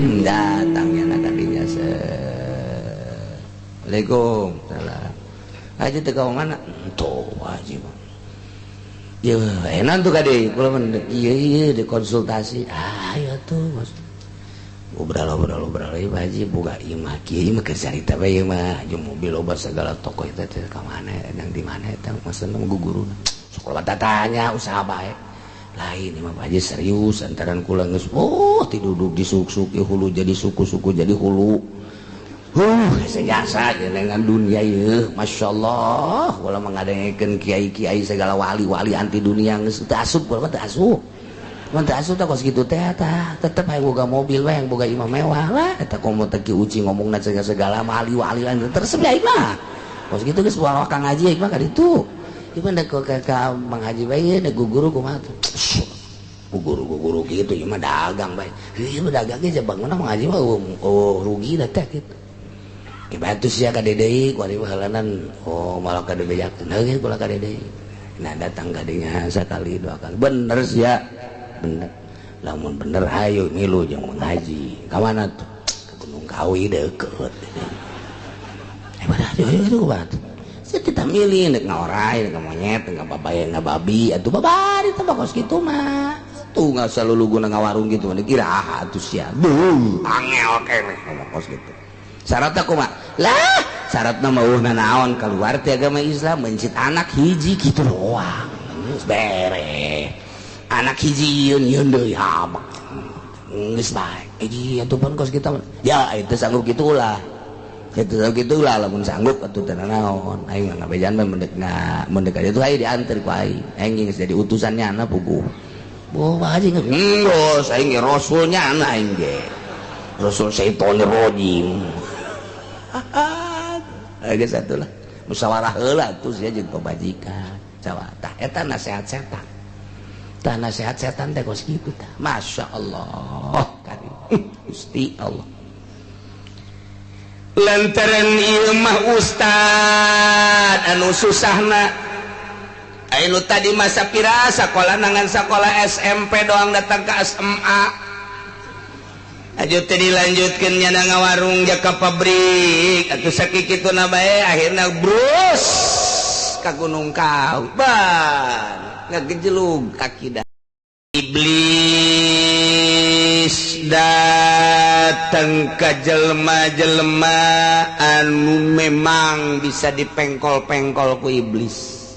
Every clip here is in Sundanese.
Datangnya nak kadinya. Assalamualaikum. Salam. Haji teu ka mana? Tuh haji mah. Ya, enak tuh kade, kula mah ieu ieu dikonsultasi. Ah, ya tuh, Mas. Ngobrol ngobrol ngobrol ieu Pak Haji boga ieu mah kieu, ieu mah keur carita bae ieu mah. Jeung mobil loba segala toko eta teh ka mana, yang di mana eta maksudna guguruna. Sok loba tatanya usaha bae. Lain ieu mah Pak Haji, serius antaran kula geus oh tiduduk di suk-suk hulu jadi suku-suku jadi hulu. Sejasa dengan dunia ieu, Masya Allah, kula mengadengekeun kiai-kiai segala wali-wali anti dunia geus teu asup kula mah, teu asup. Mun teu asup teh kos kitu teh tah, tetep hayang boga mobil we, hayang boga imah mewah lah. Eta komo teh Ki Uci ngomongna segala segala wali-wali lain teresep ya aing mah. Kos kitu geus bawa Kang Haji aing mah ka ditu. Ieu mah ka ka Mang Haji bae dek guru kumaha tuh. Guru guru gitu ieu mah dagang bae. Ieu mah dagang ge bangunna Mang Haji mah oh, rugi dah teh gitu. Bantu sia ka deui ku ari halanan, oh malah ka dibejakeun heuh kula ka deui. Nah, datang ka dinya sakali dua kali, bener sia, bener. Lamun bener hayu milu jeung Mang Haji. Ka mana tuh? Ke Gunung Kawi deukeut. Eh, mana ayo itu kumaha tuh? Sia kita milih nek ngaorai, nek monyet, nek babaya, babi atuh babari teh kos kitu mah. Tuh nggak selalu guna ngawarung gitu mah dikira ah atuh sia. Duh, angel keneh ngomong kos gitu. Syaratnya kumaha? Lah, syaratna mah eueuh naon keluar ti agama Islam, mencit anak hiji kitu doang. Geus beres. Anak hiji yeun yeun deui habak. Geus bae. Hiji atuh pun kos kita. Ya itu sanggup kitu ulah. Itu sanggup kitu ulah, lamun sanggup atuh teu naon. Aing mah ngabejaan mah mendek nga mendek aja tuh aing diantar ku aing. Aing geus jadi utusannya na puguh. Oh, Pak Haji geus aing ge rasulnya na aing ge. Rasul syaitonir rajim. Geus atuh lah. Musyawarah heula atuh sia jeung pamajikan. Sawa tah eta nasihat setan. Tah nasihat setan teh kos kitu tah. Masya Allah. Karim. Gusti Allah. Lantaran ieu mah ustad anu susahna. Anu tadi masa pira sakola nangan sakola SMP doang datang ke SMA. Aju teh dilanjutkeun nyana ngawarung jaka pabrik atuh sakituna bae akhirna brus ka Gunung Kawi ban ngagejelug akidah. Iblis datang ka jelema-jelema anu memang bisa dipengkol-pengkol ku iblis.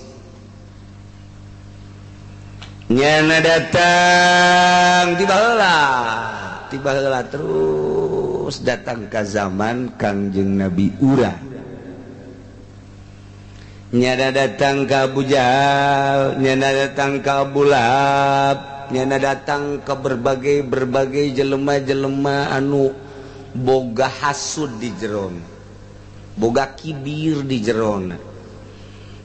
Nyana datang tiba heula, tiba heula terus datang ke zaman Kangjeng Nabi Ura. Nyana datang ke Abu Jahal, nyana datang ke Abu Lahab, nyana datang ke berbagai berbagai jelema-jelema anu boga hasud di jeron, boga kibir di jeron,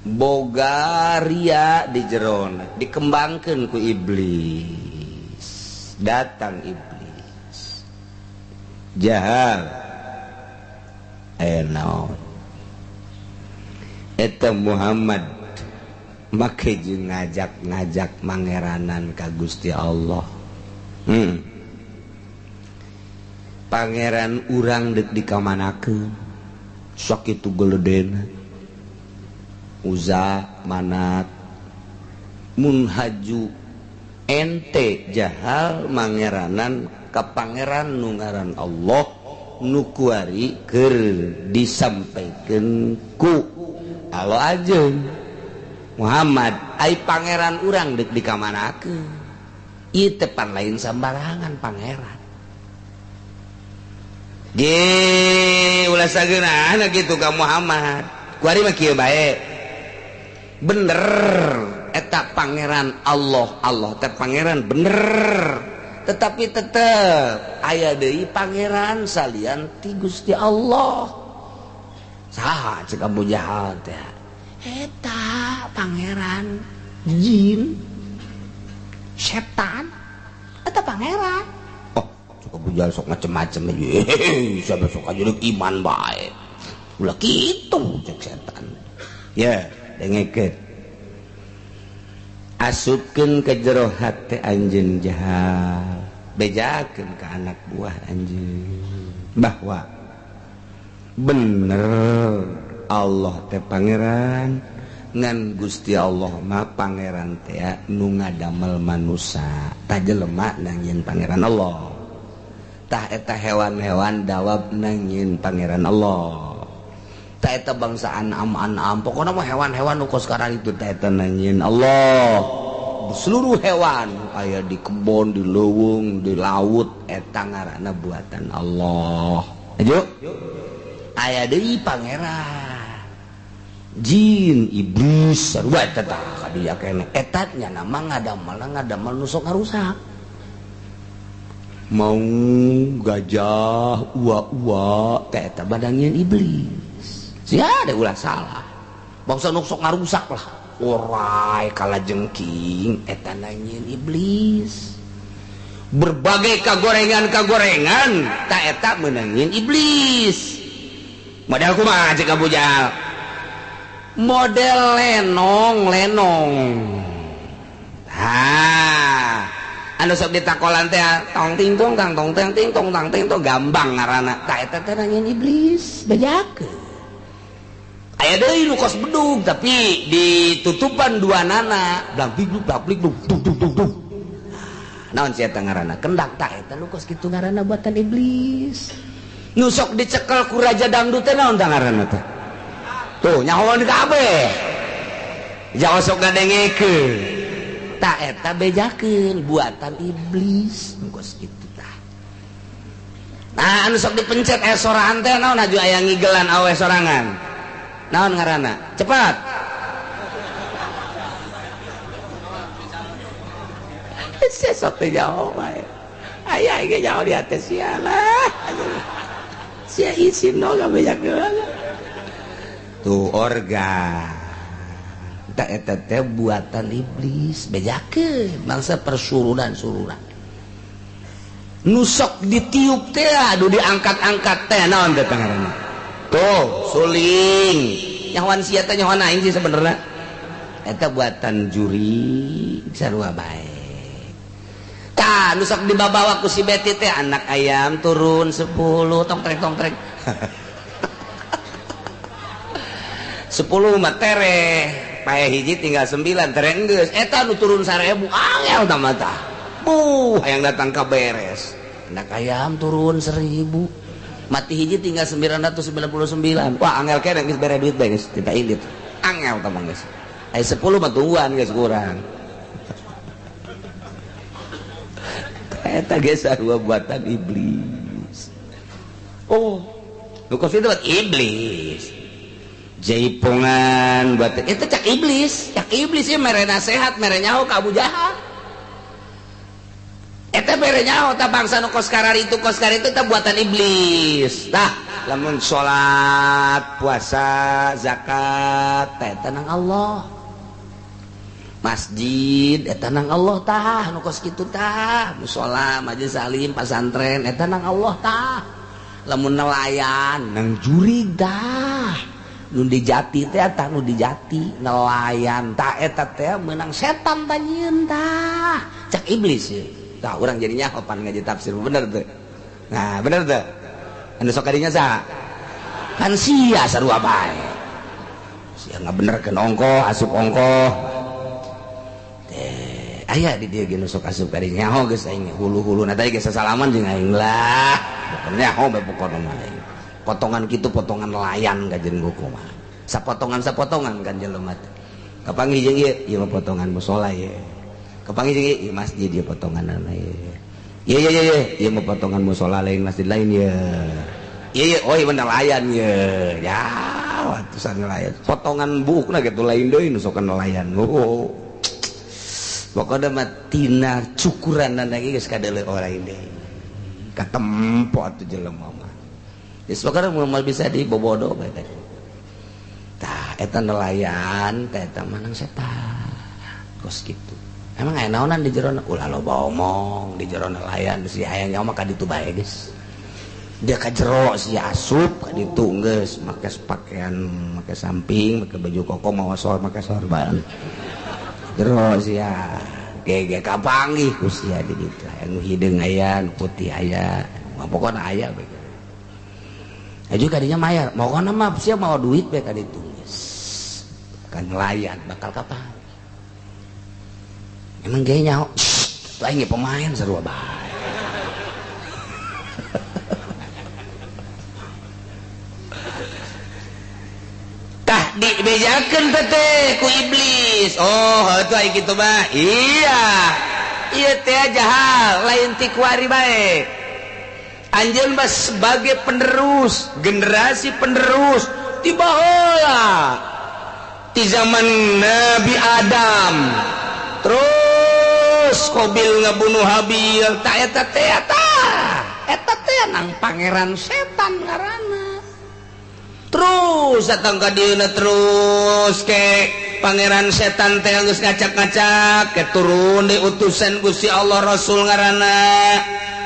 boga ria di jeron, dikembangkan ku iblis. Datang iblis, Jahal, aya naon eta Muhammad make jeung ngajak-ngajak mangeranan ka Gusti Allah. Pangeran urang dek dikamanakeun sok itu geledena Uza Manat mun haju ente Jahal mangeranan ka pangeran nu ngaran Allah nu kuari keur disampaikeun ku Allah ajeun Muhammad, ai pangeran urang dek dikamanakeun ieu teh pan lain sambarangan pangeran ge ulah sageunahna kitu ka Muhammad. Kuari mah kieu bae, bener eta pangeran Allah, Allah teh pangeran bener, tetapi tetep aya deui pangeran salian ti Gusti Allah. Saha cek Abu Jahal teh? Eta pangeran jin setan eta pangeran. Oh, cek Abu Jahal sok macem-macem aja. Siapa sok aja iman bae ulah kitu cek setan. Ya dengekeun, asupkeun ke jero hate anjeun Jahal. Bejakeun ka anak buah anjeun bahwa bener Allah teh pangeran ngan Gusti Allah mah pangeran teh nu ngadamel manusa tah jelema nangieun pangeran Allah tah eta hewan-hewan dawab nangieun pangeran Allah tah eta bangsa anam-anam pokona mah hewan-hewan nu kos sekarang itu tah eta nangieun Allah. Seluruh hewan aya di kebon, di leuweung, di laut eta ngaranna buatan Allah. Ayo aya deui pangeran jin iblis sarua eta tah kadieu keneh eta nya nama ngadamel nu sok ngarusak mau gajah ua-ua teh eta badangieun iblis sia da ulah salah bangsa nu sok ngarusak lah orai kalajengking eta nangieun iblis berbagai kagorengan-kagorengan ta eta meunangieun iblis model kumaha cek Abu Jahal model lenong-lenong ha anu sok ditakolan teh tong ting tong tang tong ting ting tong tang ting tong gambang ngaranna ta eta teh nangieun iblis bejakeun aya deui nu kos bedug tapi ditutupan dua nana blang big blang big dung dung dung dung naon sia eta ngaranna kendak ta eta nu kos kitu ngaranna buatan iblis nu sok dicekel ku raja dangdut teh naon tah ngaranna teh tuh nyahoan kabeh jauh sok ngadengekeun ta eta bejakeun buatan iblis kos kitu tah. Nah anu sok dipencet aya sorangan teh naon aju aya ngigelan awe sorangan naon ngaranna cepat sok teh jauh bae aya ge jauh di atas sia lah sia isin no gabejakeun tuh organ tak eta teh buatan iblis bejakeun bangsa persurunan-surunan nu sok ditiup teh aduh diangkat-angkat teh naon teh ngaranna tuh suling nyahoan sia teh nyahoan aing sih sebenarnya eta buatan juri sarua bae tah nu sok dibabawa ku si Beti teh anak ayam turun 10 tong treng tong treng 10 mah tereh pae hiji tinggal 9 tereh geus eta nu turun 1000 angel tah mah tah buh hayang datang ka beres anak ayam turun 1000 mati hiji tinggal 999 wah angel keneh geus bere duit bae geus tidak indit angel tah mah geus aya 10 mah tungguan geus kurang eta geus sarua buatan iblis. Oh nu kos itu buat iblis jaipongan buat itu cak iblis ya mere nasehat mere nyaho ka Abu Jahal eta mere nyaho ta bangsa nu kos kararitu teh buatan iblis tah lamun salat puasa zakat teh eta nang Allah masjid eta nang Allah tah nu kos kitu tah musala majelis salim pasantren eta nang Allah tah lamun nelayan nang jurig tah nu dijati teh tah nu dijati nelayan tah eta teh meunang setan tah nyieun tah cak iblis ye tah urang jadi nyaho pan ngaji tafsir bener teu nah bener teu anu sok kadinya saha kan sia sarua bae sia ngabenerkeun ongkoh asup ongkoh teh aya di dieu ge nu sok asup kadinya nyaho geus aing hulu-huluna teh geus sasalaman jeung aing lah pokona nyaho bae pokona mah aing potongan gitu potongan nelayan kajen buku mah sapotongan-sapotongan kan jelema teh kapanggih jeung ieu ieu mah potongan musala ye kapanggih jeung ieu masjid ieu potonganna ye ye ye ye ieu mah potongan musala lain masjid lain ye ye ye oh ieu nelayan ye ya atusan nelayan potongan buukna kitu lain deui nu sok nelayan oh pokona mah tina cukuranna ge geus kadeuleu lain deui katempo atuh jelema mah geus pokona moal bisa dibobodo bae teh tah eta nelayan teh eta mah nang setan kos kitu emang aya naonan di jerona ulah loba omong di jero nelayan si hayang nyawa mah ka ditu bae geus dia ka jero si asup ka ditu geus make pakaian make samping make baju koko mawa sor make sorban jero sia Ge kapanggih ku sia di ditu. Anu hideung aya, nu putih aya. Pokona aya bae. Aju kadinya mayar, pokona mah sia mawa duit bae ka ditu. Kan nelayan bakal kapan. Emang ge nyaho. Tuh aing ge pemain sarua bae. Tah dibejakeun teh ku iblis. Oh, heuh aing kitu mah. Iya. Ieu teh jahal, lain ti kuari bae. Anjeun mah sebagai penerus, generasi penerus ti baheula. Ti zaman Nabi Adam. Terus Qabil ngabunuh Habil, tah eta teh tah. Eta teh nang pangeran setan ngaranna. Terus datang ka dieuna terus ke pangeran setan teh geus ngacak-ngacak ke turun di utusan Gusti Allah Rasul ngaranna.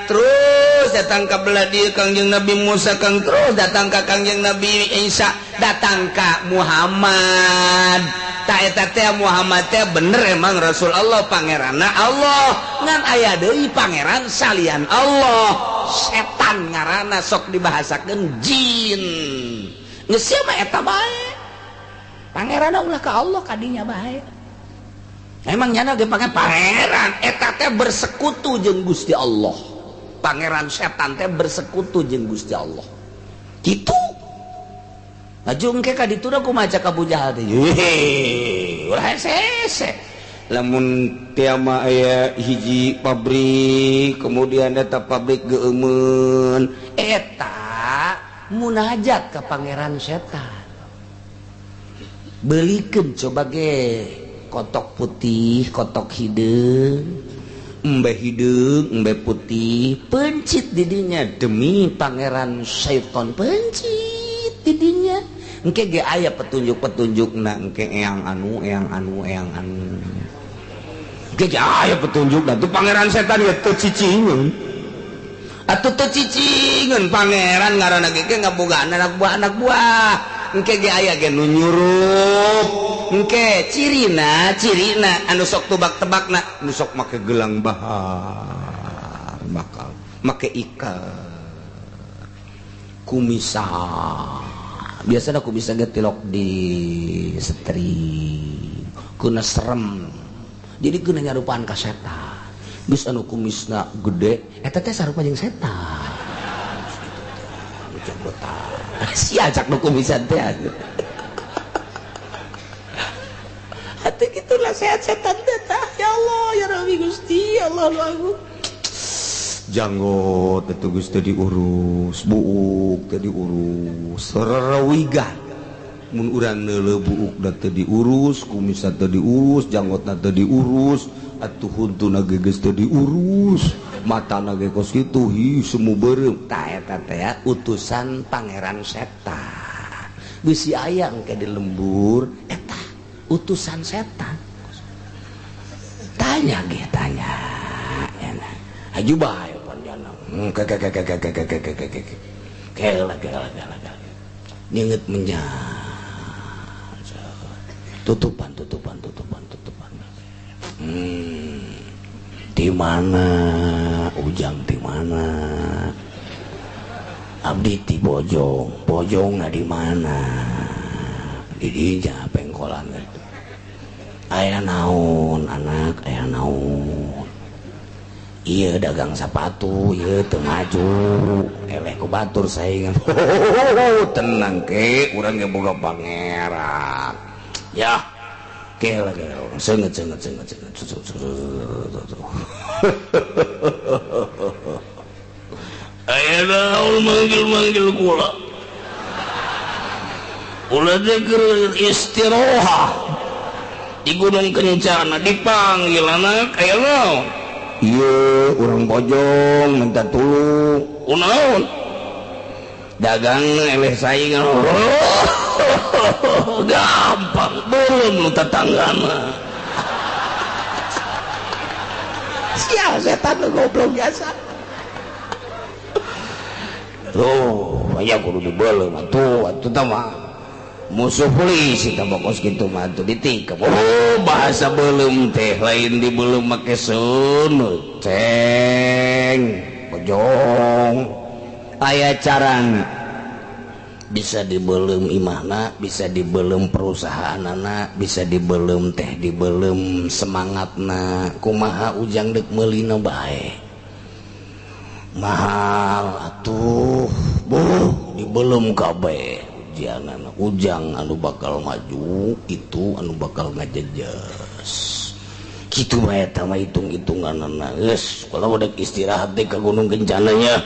Terus datang ka belah dieu Kangjeng Nabi Musa, kang terus datang ka Kangjeng Nabi Isa, datang ka Muhammad. Ta eta teh Muhammad teh bener emang Rasul Allah, pangeranna Allah. Ngan aya deui pangeran salian Allah, setan ngaranna sok dibahasakeun jin. Geus sia mah eta bae. Pangeranna ulah ka Allah kadinya bae. Emang nyana ge pangeran eta teh bersekutu jeung Gusti Allah. Pangeran setan teh bersekutu jeung Gusti Allah. Kitu. Laju engke ka ditu da kumaha cak Abu Jahal teh. Heuh, ulah hese. Lamun tiama aya hiji pabrik, kemudian eta pabrik geueumeun, eta munajat ka pangeran setan. Belikeun coba ge kotok putih, kotok hideung. Embe hideung, embe putih, pencit didinya demi pangeran setan, pencit didinya. Engke ge aya petunjuk-petunjukna, engke eyang anu, eyang anu, eyang anu. Engke ge aya petunjukna tuh pangeran setan ge teu cicingeun. Atuh teu cicingeun pangeran ngaranna ge ngabogaan anak buah anak buah. Engke ge aya ge nu nyurup. Engke cirina, cirina anu sok tebak-tebakna, nu sok make gelang bahar, bakal make ikat, kumisa. Biasana kumisa ge tilok di setri, kuna serem. Jadi kuna nyarupaan ka setan. Geus anu kumisna gede, eta teh sarupa jeung setan. Sia cak nu kumisan teh. Atuh kitulah sehat setan teh. Ya Allah, ya Rabbi Gusti, Allah lu agung. Janggot itu geus teu diurus, buuk teu diurus, rerewigan. Mun urang neuleuh buukna teu diurus, kumisna teu diurus, janggotna teu diurus, atuh huntuna ge geus teu diurus, matana ge kos kitu, hi semu beureum. Tah eta teh utusan pangeran setan. Bisi aya engke di lembur eta utusan setan. Tanya ge tanya. Aju bae panjana. Ke ke ke ke ke ke ke ke ke. Kela kela kela kela. Nyeungeut menyan. Tutupan tutupan tutupan tutupan. Di mana Ujang, di mana? Abdi ti Bojong, Bojongna di mana? Di dinya pengkolan gitu. Aya naon anak, aya naon. Iya dagang sepatu, iya teu maju, eleh ku batur saingan. Tenang ke, urang ge boga pangeran. Ya, ke lagi senget senget senget senget. Aya naon manggil-manggil kula. Ulah teh keur istirohah di Gunung Kencana dipanggil anak aya naon? Iya, urang Bojong minta tulung. Kunaon? Dagang eleh saingan. Gampang, belum lu tetanggana. Sial setan lu goblok biasa. Tuh, aya kudu dibeuleum atuh, atuh tah mah. Musuh polisi tah bokos kitu mah atuh ditikep. Oh, bahasa belum teh lain di belum make seuneu. Ceng, bojong. Aya carana. Bisa dibelum imahna, bisa dibelum perusahaanana, bisa dibelum teh dibelum semangatna. Kumaha ujang deuk meulina bae. Mahal atuh, buh dibelum kabeh. Jangan ujang anu bakal maju itu anu bakal ngajejes kitu bae eta mah hitung-hitunganna geus kalau udah istirahat deh ke Gunung Kencananya.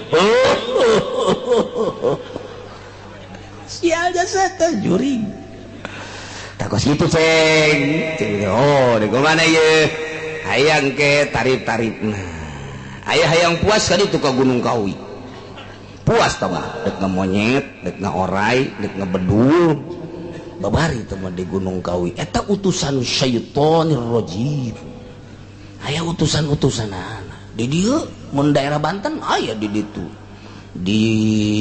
Sial jasa teh juring takos kitu ceng oh di mana ye hayang ke tarif-tarifna aya hayang puas kali itu ke Gunung Kawi puas tau gak dek ngemonyet dek ngeorai dek ngebedul babari teman di Gunung Kawi eta utusan syaitonir rajim aya utusan-utusan di dieu mun daerah Banten aya di ditu di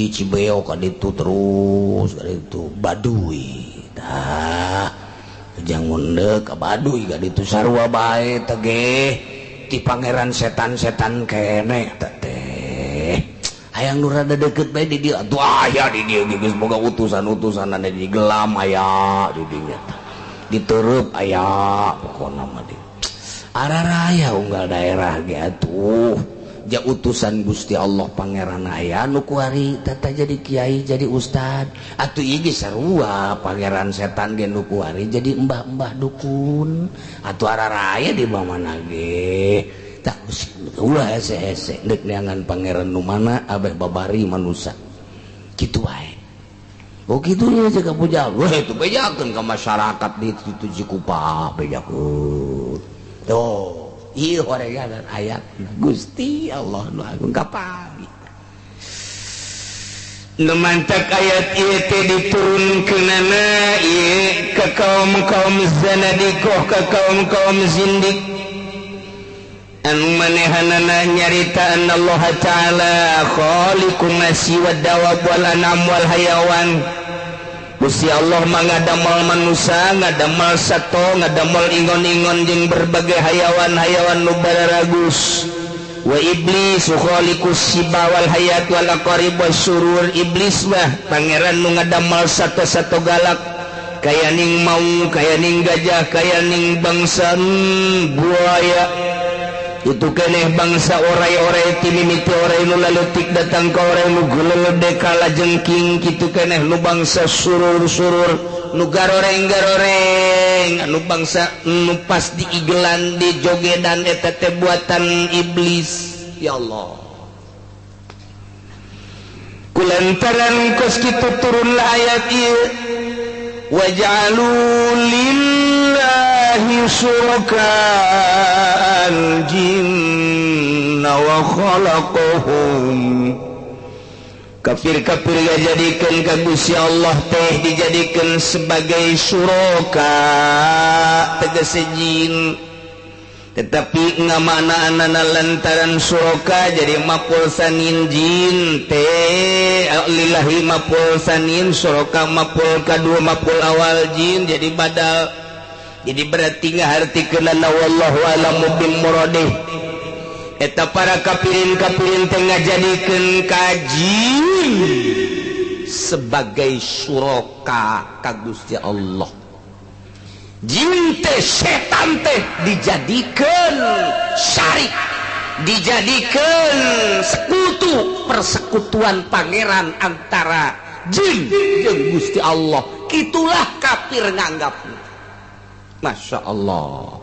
Cibeo ka ditu terus ka ditu Baduy tah ujang mundeuk ka Baduy ka ditu sarua bae teh ge ti pangeran setan-setan keneh teh hayang nu rada deket bae di dieu atuh aya di dieu geus boga utusan-utusanna di gelam aya di dinya ditereup aya pokona mah di araraya unggal daerah ge atuh ja utusan Gusti Allah pangeran aya nu kuari tata jadi kiai jadi ustad atuh ieu ge sarua pangeran setan ge nu kuari jadi embah-embah dukun atuh araraya di mana ge tak ulah hese-hese deuk neangan pangeran nu mana abeh babari manusa kitu wae. Oh kitu nya ka pujal weh itu bejakeun ka masyarakat di situ Cikupa bejakeun tuh ieu horegan ayat Gusti Allah nu agung kapali nu mantak ayat ieu teh diturunkeunana ieu ka kaum-kaum zanadiqah ka kaum-kaum zindik anu manehanana nyarita Allah Ta'ala khaliqun nasi wad dawab wal anam wal hayawan. Gusti Allah mah ngadamel manusa, ngadamel sato, ngadamel ingon-ingon jeung berbagai hayawan-hayawan nu bararagus. Wa iblis khaliqus siba wal hayat wal aqarib wasyurur. Iblis mah pangeran nu ngadamel sato-sato galak kaya ning maung, kaya ning gajah, kaya ning bangsa buaya. Itu keneh bangsa orai-orai timimiti orai nu laletik datang ka orai nu gulelede kalajengking kitu keneh nu bangsa surur-surur nu garoreng-garoreng anu bangsa nu pas diigelan dijogedan eta teh buatan iblis. Ya Allah, kulantaran kos kitu turunlah ayat ieu waj'alu lillahi syuraka al-jinna wa khalaqahum. Kafir-kafir dijadikan ka Gusti Allah teh dijadikan sebagai syuraka tegese jin, tetapi ngamaknaanana lantaran syuraka jadi maf'ul sanin jin teh lillahi maf'ul sanin syuraka maf'ul kadua maf'ul awal jin jadi badal. Jadi berarti ngahartikeunana wallahu alamu bil muradih. Eta para kafirin-kafirin teh ngajadikeun ka jin sebagai syuraka ka Gusti Allah. Jin teh setan teh dijadikeun syarik, dijadikeun sekutu, persekutuan pangeran antara jin jeung Gusti Allah. Kitulah kafir nganggapna. Masya Allah.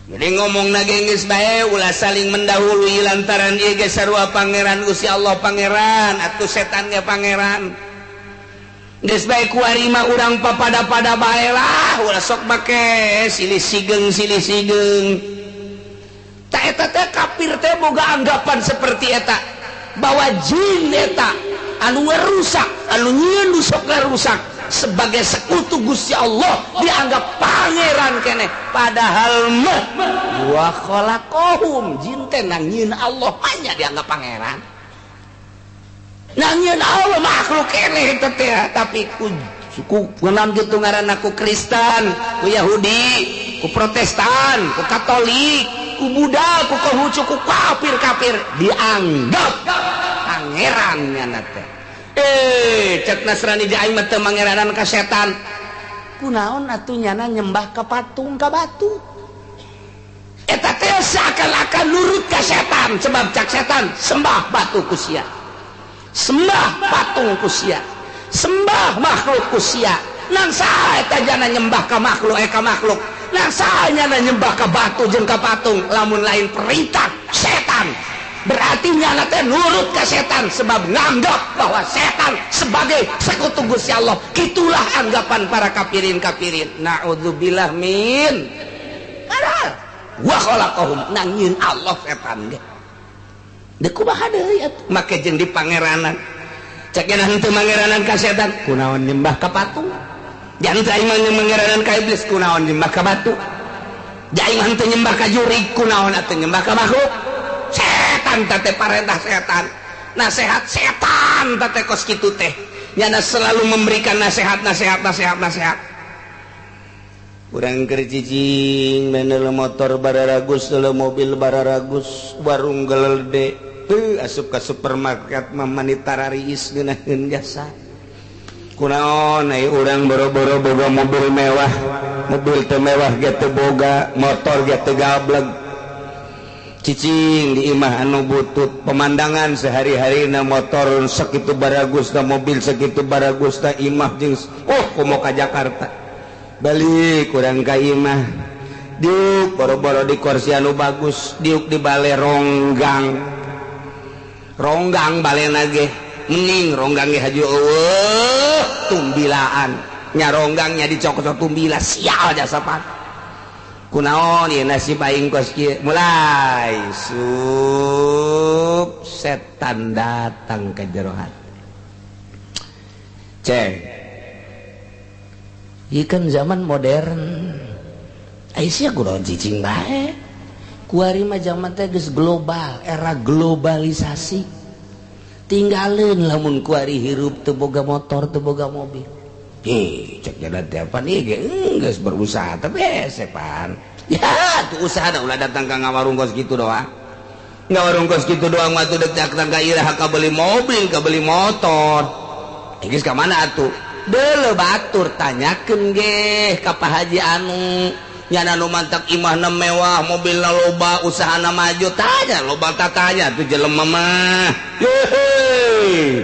Jadi ngomong nage geus bae ulah saling mendahului lantaran ieu ge sarua pangeran Gusti Allah pangeran atuh setan ge pangeran. Geus bae kuari mah urang papada-pada bae lah ulah sok make silih sigeng silih sigeng. Ta eta teh kafir teh boga anggapan seperti eta bahwa jin eta anu ngarusak, anu nyieun nu sok ngarusak sebagai sekutu Gusti Allah dianggap pangeran keneh, padahal mah wa khalaqahum jin teh nang nyieun Allah mah dianggap pangeran. Nang nyieun Allah makhluk keneh eta teh, tapi ku Suku kunaon kitu ngaranna ku Kristen, ku Yahudi, ku Protestan, ku Katolik, ku Buddha, ku Konghucu, ku kafir-kafir dianggap pangeran nyana teh. Cek Nasrani di aing mah teu mangeranan ka setan. Kunaon atuh nyana nyembah ka patung ka batu. Eta teh seakan-akan nurut ka setan sebab cak setan sembah batu ku sia. Sembah patung ku sia. Sembah makhluk ku sia. Nang saha eta jana nyembah ka makhluk ka makhluk. Nang saha nyana nyembah ka batu jeung ka patung lamun lain perintah setan. Berarti nyana teh nurut ka setan sebab nganggap bahwa setan sebagai sekutu Gusti Allah. Itulah anggapan para kafirin-kafirin. Na'udzubillah min. Padahal wa khalaqahum nangieun Allah setan ge. Deuk kumaha deui atuh make jeung di pangeranan. Cek nya henteu mangeranan ka setan, kunaon nyembah ka patung? Jangan aing mah mangeranan ka iblis, kunaon nyembah ka batu? Aing mah henteu nyembah ka jurig, kunaon atuh nyembah ka makhluk? Setan teh parentah setan, nasihat setan teh kos kitu teh. Nyana selalu memberikan nasihat, nasihat, nasihat, nasihat. Urang keur cicing meunel motor bararagus, deuleu mobil bararagus, warung gelede, teu asup ka supermarket mah mani tarariis ngeunaheun jasa. Kunaon ai urang boro-boro boga mobil mewah, mobil teu mewah ge teu boga, motor ge teu gableg. Cicing di imah anu butut pemandangan sehari-hari na motor segitu baragus na mobil segitu baragus na imah jeung oh komo ka Jakarta balik kurang ka imah diuk boro-boro di kursi anu bagus diuk di bale ronggang ronggang balena ge mending ronggang ge haju eueuh tumbilaan nya ronggangnya dicokot tumbila sial jasa pan. Kunaon ieu nasib aing kos kieu mulai sup setan datang ke jero hati. Ceng. Ieu kan zaman modern. Ai sia kunaon cicing bae. Kuari mah zaman teh geus global, era globalisasi. Tinggalin lamun kuari hirup teu boga motor, teu boga mobil. Hei, cek jalan tiap nih, geus berusaha tapi sepan. Ya, tuh usaha dah ulah datang ka ngawarung kos kitu doang. Ngawarung kos kitu doang mah tuh dek datang ka iraha ka beli mobil, ka beli motor. Geus ka mana atuh? Deuleu batur tanyakeun ge ka Pak Haji anu nyana nu mantak imahna mewah, mobilna loba, usahana maju, tanya loba tatanya tuh jelema mah. Heuh.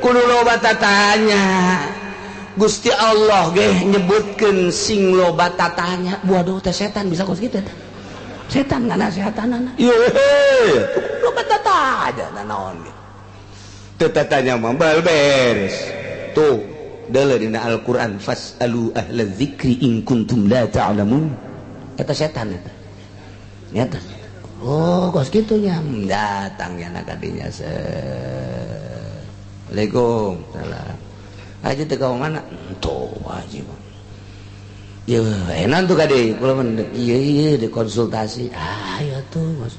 Kudu loba tatanya. Gusti Allah ge nyebutkeun sing loba tatanya. Waduh teh setan bisa kos kitu teh. Setan nganasehatanana. Yehe, loba tatanya naon ge. Teu tatanya mah bal beres. Tuh, deuleu dina Al-Qur'an fasalu ahla dzikri in kuntum la ta'lamun. Eta setan eta. Nyata. Oh, kos kitu nya datang nya ka dinya. Assalamualaikum. Salam. Haji teh ka mana? Tuh haji mah. Yeuh, enak tuh kade kula mah ieu ieu dikonsultasi. Ah, ya tuh Mas.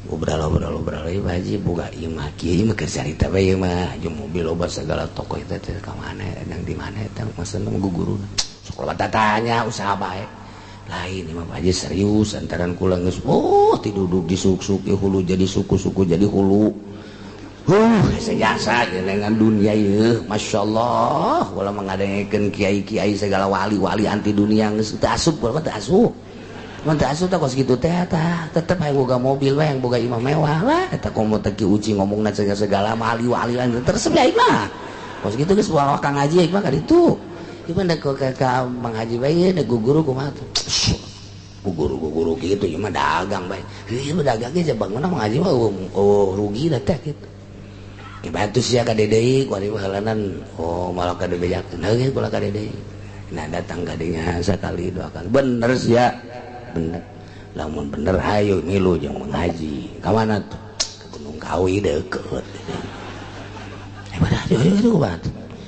Ngobrol-ngobrol ieu Pak Haji boga ieu mah kieu ieu mah keur carita bae ieu mah jeung mobil loba segala toko eta teh ka mana nang di mana eta maksudna mah guguruna. Sok loba tatanya usaha bae. Lain ieu mah Pak Haji serius antaran kula geus oh tiduduk disuk-suk hulu jadi suku-suku jadi hulu. Sejasa dengan dunia ieu Masya Allah kula mengadengekeun kiai-kiai segala wali-wali anti dunia geus teu asup kula mah teu asup. Mun teu asup teh kos kitu teh tah tetep hayang boga mobil we hayang boga imah mewah lah eta komo teh ki uci ngomongna segala wali-wali teresep ya imah. Kos kitu geus bawa Kang Haji imah ka ditu. Ieu mah ka ka Mang Haji bae da guru kumaha tuh. Guru-guru kitu ieu mah dagang bae. Ieu mah dagang ge bangunna Mang Haji mah oh rugi da teh kitu. Bantu sia ka deui kuari halanan oh malah ka dibejakeun heuh kula ka deui. Nah datang ka dinya sakali dua kali bener sia bener lamun bener hayu milu jeung mengaji ka mana tuh ke Gunung Kawi deukeut. Pada ayo itu kumaha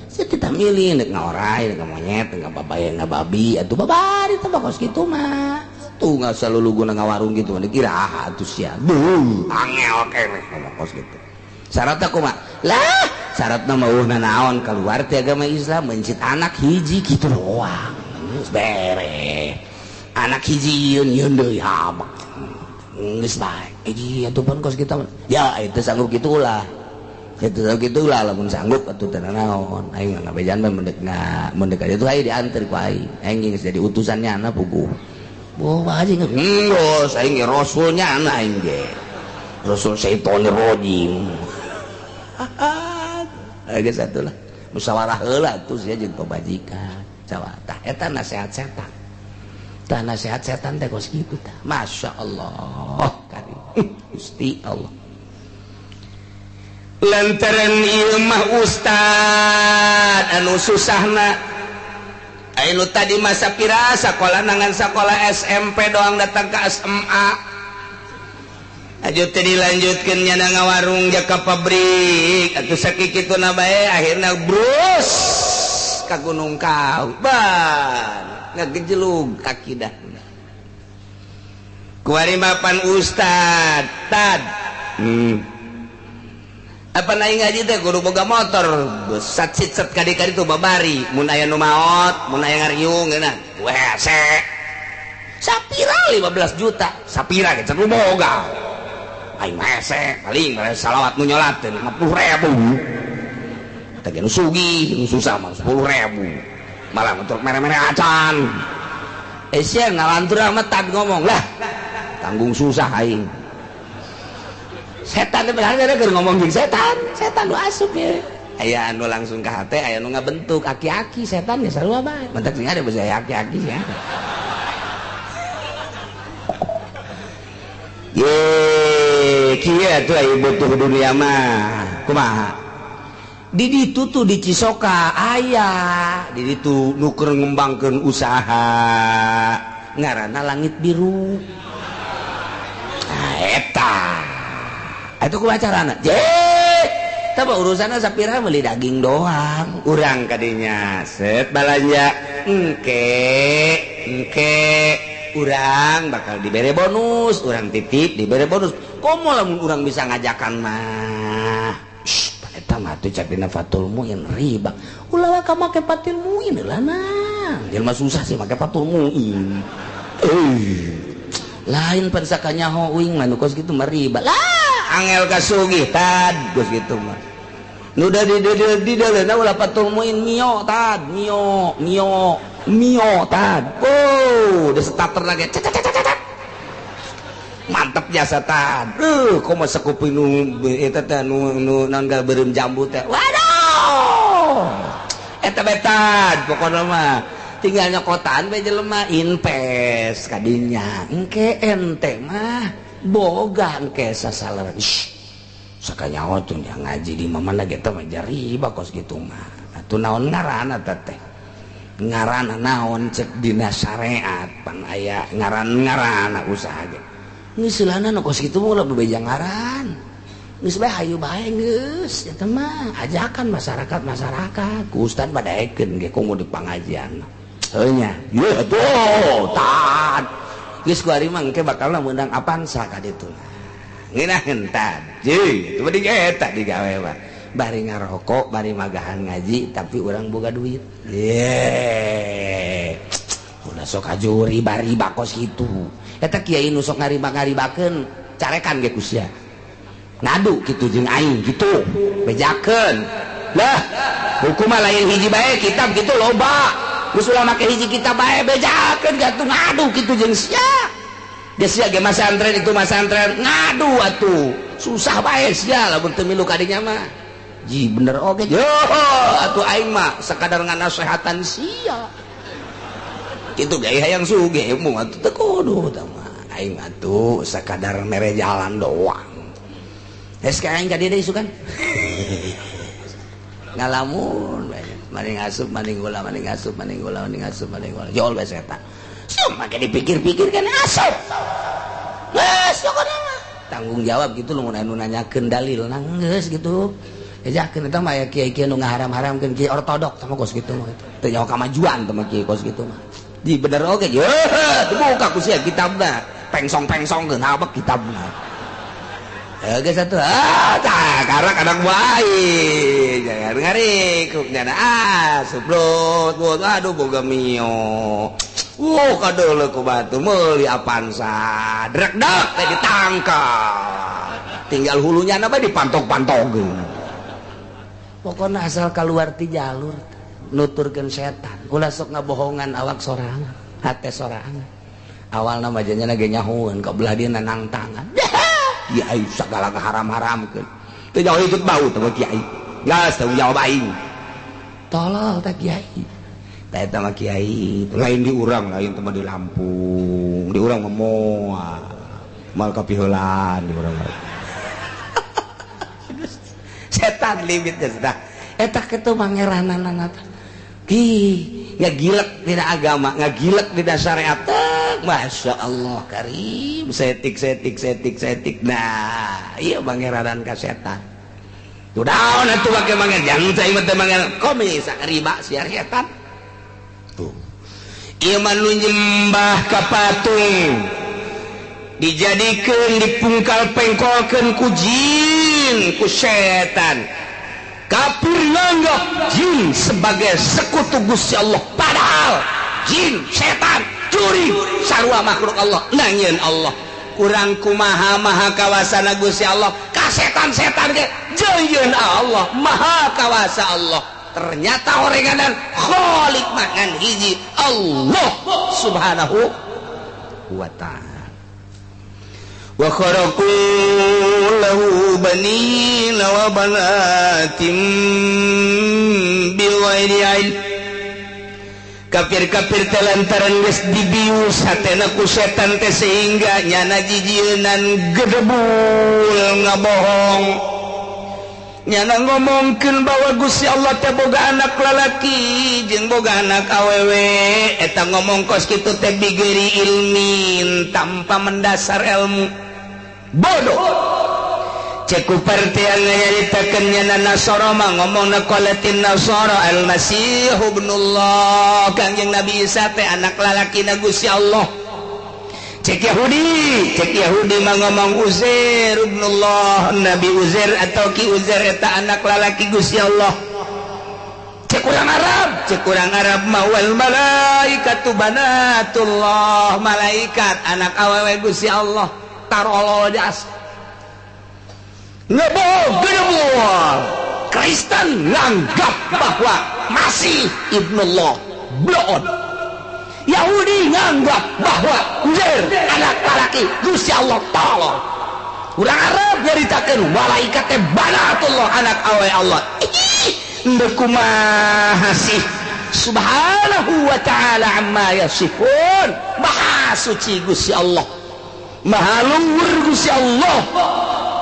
sia kita milih nek ngaorai nek monyet nek babaya ngababi atuh babari teh kos kitu mah tuh nggak selalu guna ngawarung gitu dikira atuh sia beuh angel keneh ngomong kos kitu. Syaratna kumaha? Lah, Syaratna mah eueuh naon keluar ti agama Islam mencit anak hiji kitu doang. Geus bere. Anak hiji yeun yeun deui habak. Geus bae. Hiji atuh pun kos kita. Ya itu sanggup kitu ulah. Itu kitu ulah lamun sanggup atuh teu naon. Aing mah ngabejan mah mendek mendek aja tuh aing dianter ku aing. Aing geus jadi utusannya na puguh. Boh haji geus aing ge rasulnya na aing ge. Rasul syaitonir rajim. Geus atuh lah. Musyawarah heula atuh sia jeung pamajikan. Tah eta nasihat setan. Tah nasihat setan teh kos kitu tah. Masya Allah karim. Gusti Allah. Lantaran ieu mah ustad anu susahna. Anu tadi masa pira sakola nangan sakola SMP doang datang ke SMA. Aju teh dilanjutkeun nya ngawarung ja ka pabrik atuh sakituna bae akhirna brus ka Gunung Kawi ban ngagejelug akidahna. Kuari mapan ustad tad. Apa naik ngaji teh kudu boga motor sat sit sat kadi-kadi tuh babari mun aya nu maot mun aya ngariung geuna hese sapira 15 juta sapira ge can boga aing mah hese paling salawat nu nyolat teh 50.000 teh nu sugih nu susah mah 10.000 malah untuk mere-mere acan sia ngalantur amat tad ngomong lah tanggung susah aing. Setan teh bener keur ngomong jeung setan, setan nu asup ye. Aya anu langsung ka hate, aya nu ngabentuk aki-aki setan ge sarua bae. Mentak sing ada basa aki-aki sia. Ye, kieu atuh aya butuh dunia mah. Kumaha? Di ditu tuh di Cisoka aya, di ditu nu keur ngembangkeun usaha ngaranna Langit Biru. Nah, eta. Itu ku acarana. Je, tah urusanna sapira meuli daging doang. Urang kadinya set balanja engke engke urang bakal dibere bonus, urang titip dibere bonus. Komo lamun urang bisa ngajakan mah. Shh, eta mah tuh cak dina Fatul Muin riba. Ulah ka make Fatul Muin lah nah. Jelema susah sih make Fatul Muin. Lain pan sakanyaho uing mah nu kos kitu mah riba. Lah angel kasugih tad geus kitu mah. Nu da di di ulah Fatul Muin mio tad, mio mio mio tad. Oh, udah starter lagi. Cet cet cet. Mantep jasa tad. Komo sakuping nu eta teh nu naon beureum jambu teh. Waduh. Eta bae tad pokona mah. Tinggal nyokotan bae jelema invest kadinya. Engke ente mah boga engke sasalaran. Sakanyaho tuh yang ngaji di mana ge teh mah riba kos kitu mah. Atuh naon ngaranna teh? Ngaranna naon cek dina syariat pan aya ngaran-ngaranna usaha ge. Geus seulana nu kos kitu mah ulah bebeja ngaran. Geus bae hayu bae geus eta mah ajakan masyarakat-masyarakat ku ustad badaekeun ge komo di pangajian. Heuh nya. Ye atuh tad. Geus ku ari mah engke bakalna meunang Avanza ka ditu. Ngeunaheun tad. Jeung itu mah eta digawe mah. Bari ngarokok, bari magahan ngaji tapi urang boga duit. Ye. Ulah sok aju riba-riba kos kitu. Eta kiai nu sok ngariba-ngaribakeun carekan ge ku sia. Ngadu kitu jeung aing kitu, bejakeun. Lah, hukum mah lain hiji bae kitab kitu loba. Geus ulah make hiji kitab bae bejakeun gatuh ngadu kitu jeung sia. Geus sia ge masantren itu masantren ngadu atuh. Susah bae sia lamun teu milu kadinya mah. Ji bener oge. Yo atuh aing mah sakadar nganasehatan sia. Kitu ge hayang sugih mung atuh teu kudu tah mah. Aing atuh sakadar mere jalan doang. Geus ka aing ka dieu deui isukan. Ngalamun bae. Maning asup maning gula maning asup maning gula maning asup maning gula. Jol bae setan. Sieu make dipikir-pikir kan asup. Geus pokona mah. Tanggung jawab gitu lu mun anu nanyakeun dalil geus gitu. Ejakeun eta mah aya kiai-kiai nu ngaharam-haramkeun kiai ortodok sama kos kitu mah gitu. Teu nyaho kamajuan teh mah kiai kos kitu mah. Di bener oge ye dibuka ku sia kitabna. Pengsong-pengsongkeun habek kitabna. Geus atuh. Ah, tah karak anak bae. Jangan ngarikuk nyana ah subrot. Aduh boga mio. Wuh kadeuleu ku batu meuli Avanza. Drek-dek teh ditangkap. Tinggal hulunya na bae dipantok-pantokeun. Pokona asal keluar ti jalur nuturkeun setan. Ulah sok ngabohongan awak sorangan, hate sorangan. Awalna mah janyana ge nyahoeun ka belah dieu nangtangan. Kiai segala keharam-haramkeun. Teu jauh ikut bau teh kiai. Geus tanggung jawab aing. Tolol teh kiai. Teh eta mah kiai, lain di urang, lain teh mah di Lampung. Di urang mah moal. Moal kapiheulaan di urang mah. Setan limitnya sudah. Eta kitu mangeranana teh. Ki ngagilek dina agama, ngagilek dina syariat. Masya Allah karim, setik setik setik setik. Nah, iya pangeranan ka setan. Tuh daun atuh make mangan, jangan saya mah teh mangan komis riba siar setan. Tuh. Ieu mah nu nyembah ka patung. Dijadikeun dipungkal pengkolkeun ku jin, ku setan. Kafir nganggap jin sebagai sekutu Gusti Allah, padahal jin, setan, curi sarua makhluk Allah nangieun Allah. Kurang kumaha maha kawasana Gusti Allah ka setan-setan ge jeuyeun Allah, maha kawasa Allah. Ternyata orenganan khalik mangan hiji Allah Subhanahu wa ta'ala. Wa kharaqu lahu banina wa banatin bighairi ilm. Kafir-kafir teh lantaran geus dibius hatena ku setan teh sehingga nyana jijieunan gedebul ngabohong. Nyana ngomongkeun bahwa Gusti Allah teh boga anak lalaki jeung boga anak awewe. Eta ngomong kos kitu teh bigeri ilmin, tanpa mendasar ilmu. Bodoh. Cek ku partian nyaritakeun nyana Nasara mah ngomongna qalatin Nasara al-Masih ibnullah, Kangjeng Nabi Isa teh anak lalakina Gusti Allah. Cek Yahudi mah ngomong Uzair ibnullah, Nabi Uzair atau Ki Uzair eta anak lalaki Gusti Allah. Cek urang Arab mah wal malaikatu banatullah, malaikat anak awewe Gusti Allah. Tarolol jas. Ngebohong gedebul. Kristen nganggap bahwa Masih ibnullah, bloon. Yahudi nganggap bahwa Uzair anak lalaki Gusti Allah, tolong. Urang Arab nyaritakeun malaikat teh banatullah, anak awe Allah. Ih, ndeu kumaha sih? Subhanahu wa ta'ala amma yasifun. Maha suci Gusti Allah, maha luhur Gusti Allah.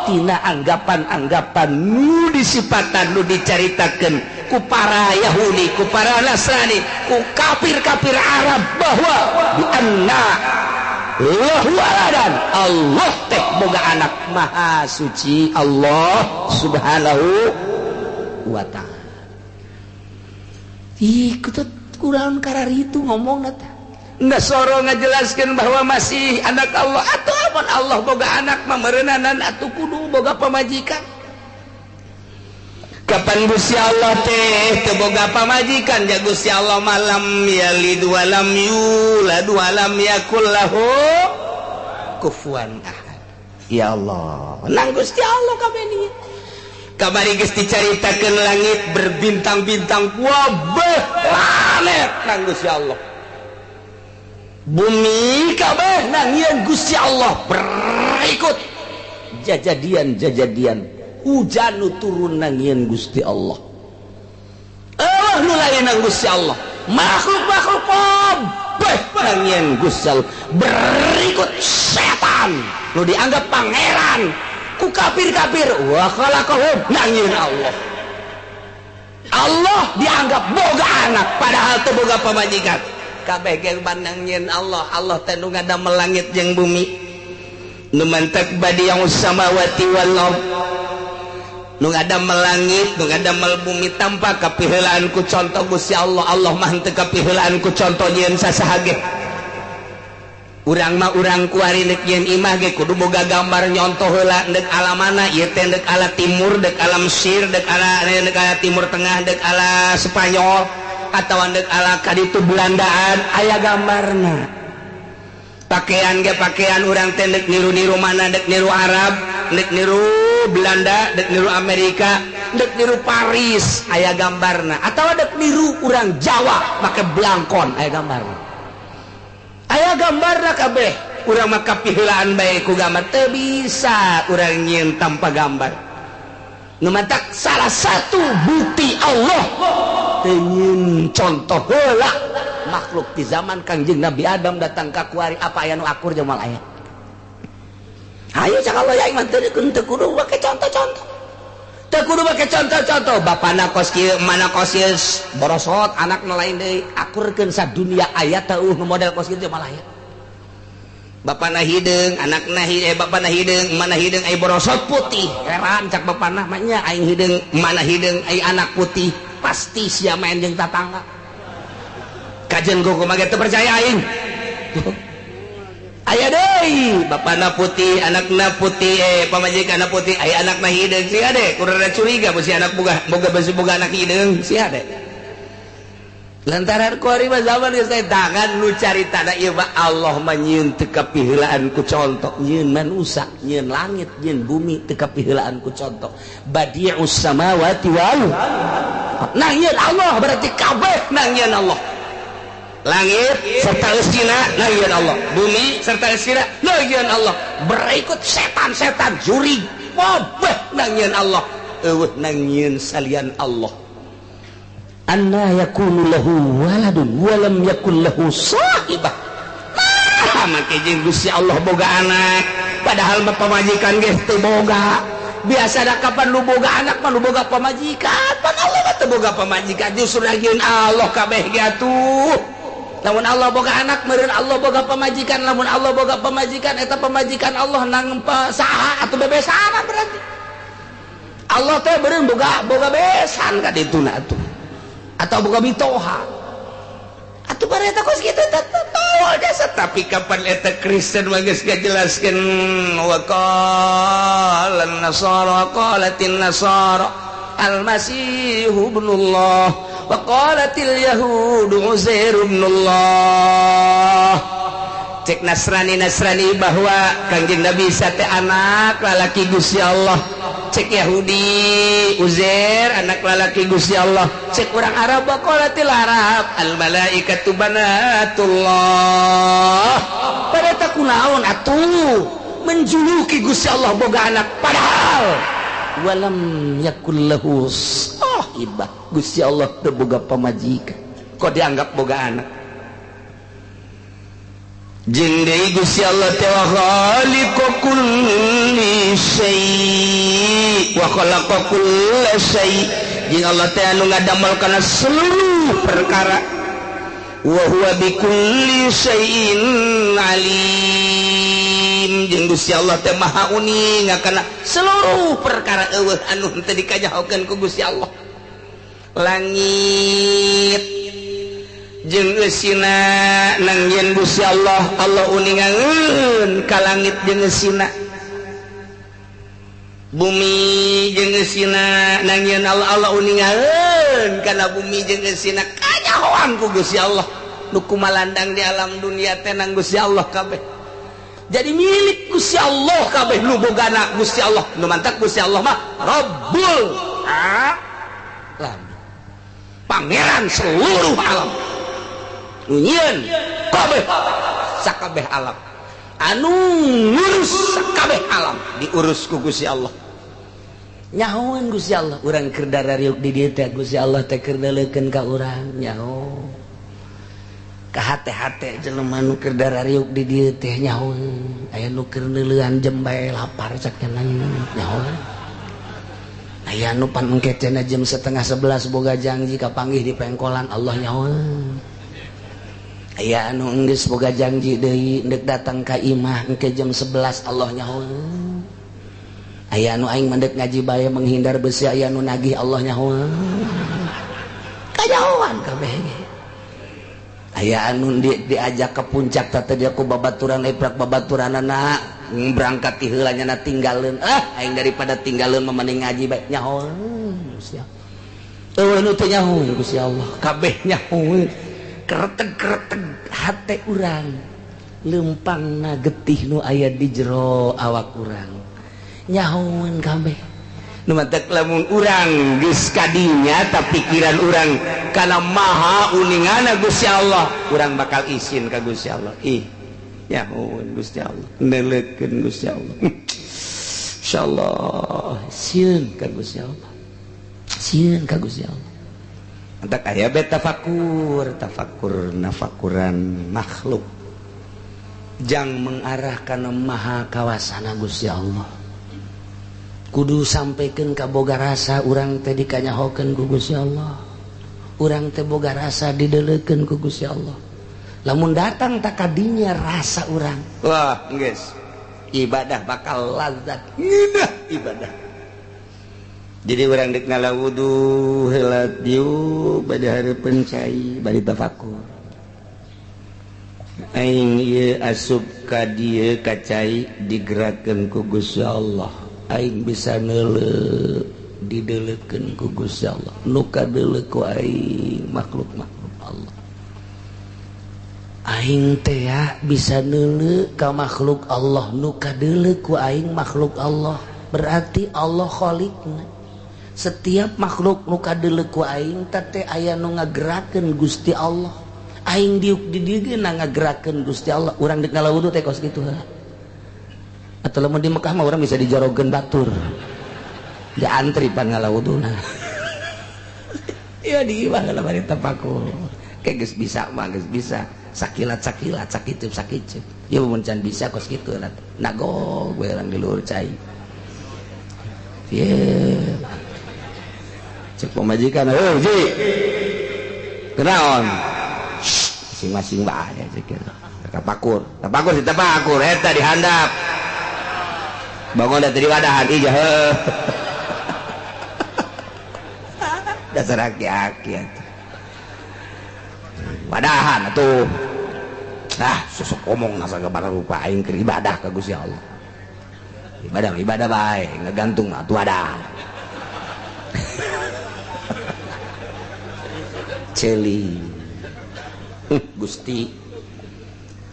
Tina anggapan-anggapan nu disipatan, nu dicaritakeun ku para Yahudi, ku para Nasrani, ku kafir-kafir Arab bahwa di anna lahu waladan, Allah teh boga anak. Maha suci Allah Subhanahu wa ta'ala. Ih, kutut kurang kararitu ngomongna teh. Nasoro ngajelaskeun bahwa masih anak Allah. Atuh amun Allah boga anak mah meureunana atuh kudu boga pamajikan. Kapan Gusti Allah teh teu boga pamajikan? Ja Gusti Allah malam yalid walam yulad walam yakul lahu kufuwan ahad. Ya Allah, nang Gusti Allah kabeh nih. Kamari geus dicaritakeun langit berbintang-bintang wabeh planet nang Gusti Allah. Bumi kabeh nangieun Gusti Allah. Berikut jajadian-jajadian hujan nu turun nangieun Gusti Allah. Allah nu lain nang Gusti Allah. Makhluk-makhluk kabeh nangieun Gusti Allah. Berikut setan nu dianggap pangeran ku kafir-kafir wa khalaqahum nangieun Allah. Allah dianggap boga anak padahal teu boga pamajikan. Kabeh ge nangieun Allah. Allah teh nu ngadamel langit jeung bumi. Nu mantak badi'us samawati wal ard. Nu ngadamel langit, nu ngadamel bumi tanpa kapiheulaan ku contoh Gusti Allah. Allah mah henteu kapiheulaan ku contoh nyieun sasaha ge. Urang mah urang kuari deuk jeung imah ge kudu boga gambar nyontoh heula deuk ala mana ieu teh, deuk ala timur, deuk ala Mesir, deuk ala Timur Tengah, deuk ala Spanyol atawa deuk ala kaditu Belandaan, aya gambarna. Pakaian ge pakaian urang teh deuk niru-niru mana, deuk niru Arab, deuk niru Belanda, deuk niru Amerika, deuk niru Paris, aya gambarna. Atawa deuk niru urang Jawa make blangkon, aya gambarna. Aya gambarna kabeh. Urang mah kapiheulaan bae ku gambar, teu bisa urang nyieun tanpa gambar. Nu matak salah satu bukti Allah teu nyieun contoh heula makhluk di zaman Kangjeng Nabi Adam datang ka kuari, apa aya nu akur jeung moal aya? Ayo cak Allah ya iman teu teu kudu make contoh-contoh. Teu kudu make contoh-contoh. Bapana kos kieu, mana kos ieu, borosot anak nu lain deui, akurkeun sadunia aya teu nu model kos kieu malah aya. Bapana hideung, anakna hi eh bapana hideung, mana hideung ai borosot putih. Heran cak bapana mah nya, aing hideung, mana hideung ai anak putih. Pasti sia main jeung tatangga. Kajen kumaha ge teu percaya aing. Aya deui, bapana putih, anakna putih, pamajikanna putih, aya anakna hideung sia de, kudu curiga bisi anak boga boga bisi boga anak hideung sia de. Lantaran kuari mah zaman geus teh tangan nu caritana ieu mah Allah mah nyieun teu kapiheulaan ku contoh, nyieun manusa, nyieun langit, nyieun bumi teu kapiheulaan ku contoh. Badi'us samawati wal nah nyieun Allah berarti kabeh nang nyieun Allah. Langit serta eusina nangieun Allah, bumi serta eusina nangieun Allah, berikut setan-setan jurig kabeh nangieun Allah, eueuh nangieun salian Allah. Anna yakunu lahu waladun wa lam yakul lahu sahibah. Nah, make jeung Gusti Allah boga anak, padahal mah pamajikan geus teu boga. Biasa da kapan lu boga anak mah lu boga pamajikan, pan Allah mah teu boga pamajikan, justru nangieun Allah kabeh ge atuh. Lamun Allah boga anak meureun Allah boga pamajikan, lamun Allah boga pamajikan eta pamajikan Allah nang saha atuh, bebesanan berarti. Allah teh beureun boga boga besan ka dituna atuh. Atau boga mitoha. Atuh bare eta kos kitu tetep jasa, tapi kapan eta Kristen mah geus ngajelaskeun wa qala nasara qalatin nasara al-masihu ibnullah wa qalatil yahudu Uzair ibnullah. Cek Nasrani Nasrani bahwa Kangjeng Nabi Isa teh anak lalaki Gusti Allah, cek Yahudi Uzair anak lalaki Gusti Allah, cek orang Arab qalatil Arab al malaikatu banatullah. Pada tak kunaon atuh menjuluki Gusti Allah boga anak, padahal walam yakul lahu sahibah, Gusti Allah teu boga pamajikan kok dianggap boga anak. Jeung deui Gusti Allah teh wa khaliqu kulli syai' wa khalaqa kulla syai', jeung Allah teh anu ngadamel kana seluruh perkara, wa huwa bikulli syai'in alim, jeung Gusti Allah teh maha uning kana seluruh perkara, eueuh anu henteu dikanyahokeun ku Gusti Allah. Langit jeung eusina nangieun Gusti Allah, Allah uningangeun ka langit jeung eusina. Bumi jeung eusina nangieun Allah, Allah uningangeun kana bumi jeung eusina, kanyahoan ku Gusti Allah. Nu kumalandang di alam dunia teh nang Gusti Allah kabeh, jadi milik Gusti Allah kabeh, nu bogana Gusti Allah. Nu mantak Gusti Allah mah Rabbul alam, pangeran seluruh alam, nu nyieun kabeh sakabeh alam, anu ngurus sakabeh alam, diurus ku Gusti Allah. Nyahoan Gusti Allah urang keur darariuk di dieu teh, Gusti Allah teh keur neuleukeun ka urang, nyaho ka hate-hate jelema nu keur darariuk di dieu teh, nyaho aya nu keur neuleuan jam bae lapar cak nyaho, aya nu pan engke cenah jam 10.30 boga janji kapanggih di pengkolan, Allah nyaho. Aya anu enggeus boga janji deui ndek datang ka imah engke jam 11, Allah nyaho. Aya anu aing mendek ngaji bae menghindar besi aya anu nagih, Allah nyaho. Kanyahoan kabeh ge. Aya anu diajak ke puncak teh dia ku babaturan eprak babaturanana berangkat ti heula nya tinggalin. Ah aing daripada tinggalin mah mending ngaji bae nyaho. Gusti Allah. Eueuh nu teu nyaho Gusti Allah. Kabeh nyaho. Kereteg-kereteg hate urang. Lempangna getih nu aya di jero awak urang. Nyahoeun kabeh. Nu matak lamun urang geus kadinya ta pikiran urang kana maha uningana Gusti Allah, urang bakal isin ka Gusti Allah. Ih, nyahoeun Gusti Allah, neuleukeun Gusti Allah. Insyaallah sieun ka Gusti Allah. Sieun ka Gusti Allah. Antak aya be tafakur, tafakur nafakuran makhluk. Jang mengarah kana maha kawasana Gusti Allah. Kudu sampaikan ka boga rasa urang teh dikanyahokeun ku Gusti Allah. Urang teh boga rasa dideleukeun ku Gusti Allah. Lamun datang tak kadinya rasa urang. Wah, geus. Ibadah bakal lazat. Ngeunah ibadah. Jadi urang deuk ngala wudu heula dieu bade hareupeun cai bari tafakur. Aing ieu asup ka dieu ka cai digerakkeun ku Gusti Allah. Aing bisa neuleuh dideleukeun ku Gusti Allah. Nu kadeuleuh ku aing makhluk-makhluk Allah. Aing teh bisa neuleuh ka makhluk Allah, nu kadeuleuh ku aing makhluk Allah. Berarti Allah khaliqna. Setiap makhluk nu kadeuleuh ku aing teh aya nu ngagerakeun Gusti Allah. Aing diuk di dieu ge ngagerakeun Gusti Allah. Urang deuk ngala wudu teh kos kitu heula. Atau lamun di Mekah mah orang bisa dijorogeun batur. Diantri pan ngalawuduna. Iya di imah lah bari tapakur. Kayak geus bisa mah geus bisa. Sakilat-sakilat, sakicup-sakicup. Ya mun can bisa kos kitu lah. Nagog we urang di luhur cai. Ye. Cek pamajikan, "Heuh, Ji. Kenaon?" Masing-masing bae cek kitu. Tapakur, tapakur si tapakur eta di handap. Bangun dari wadahan ija heuh. Dasar aki-aki atuh. Wadahan atuh. Ah, sosok omong nasa gabara rupa aing keur ibadah ka Gusti Allah. Ibadah ibadah bae, ngagantung atuh wadah. Ceuli. Gusti.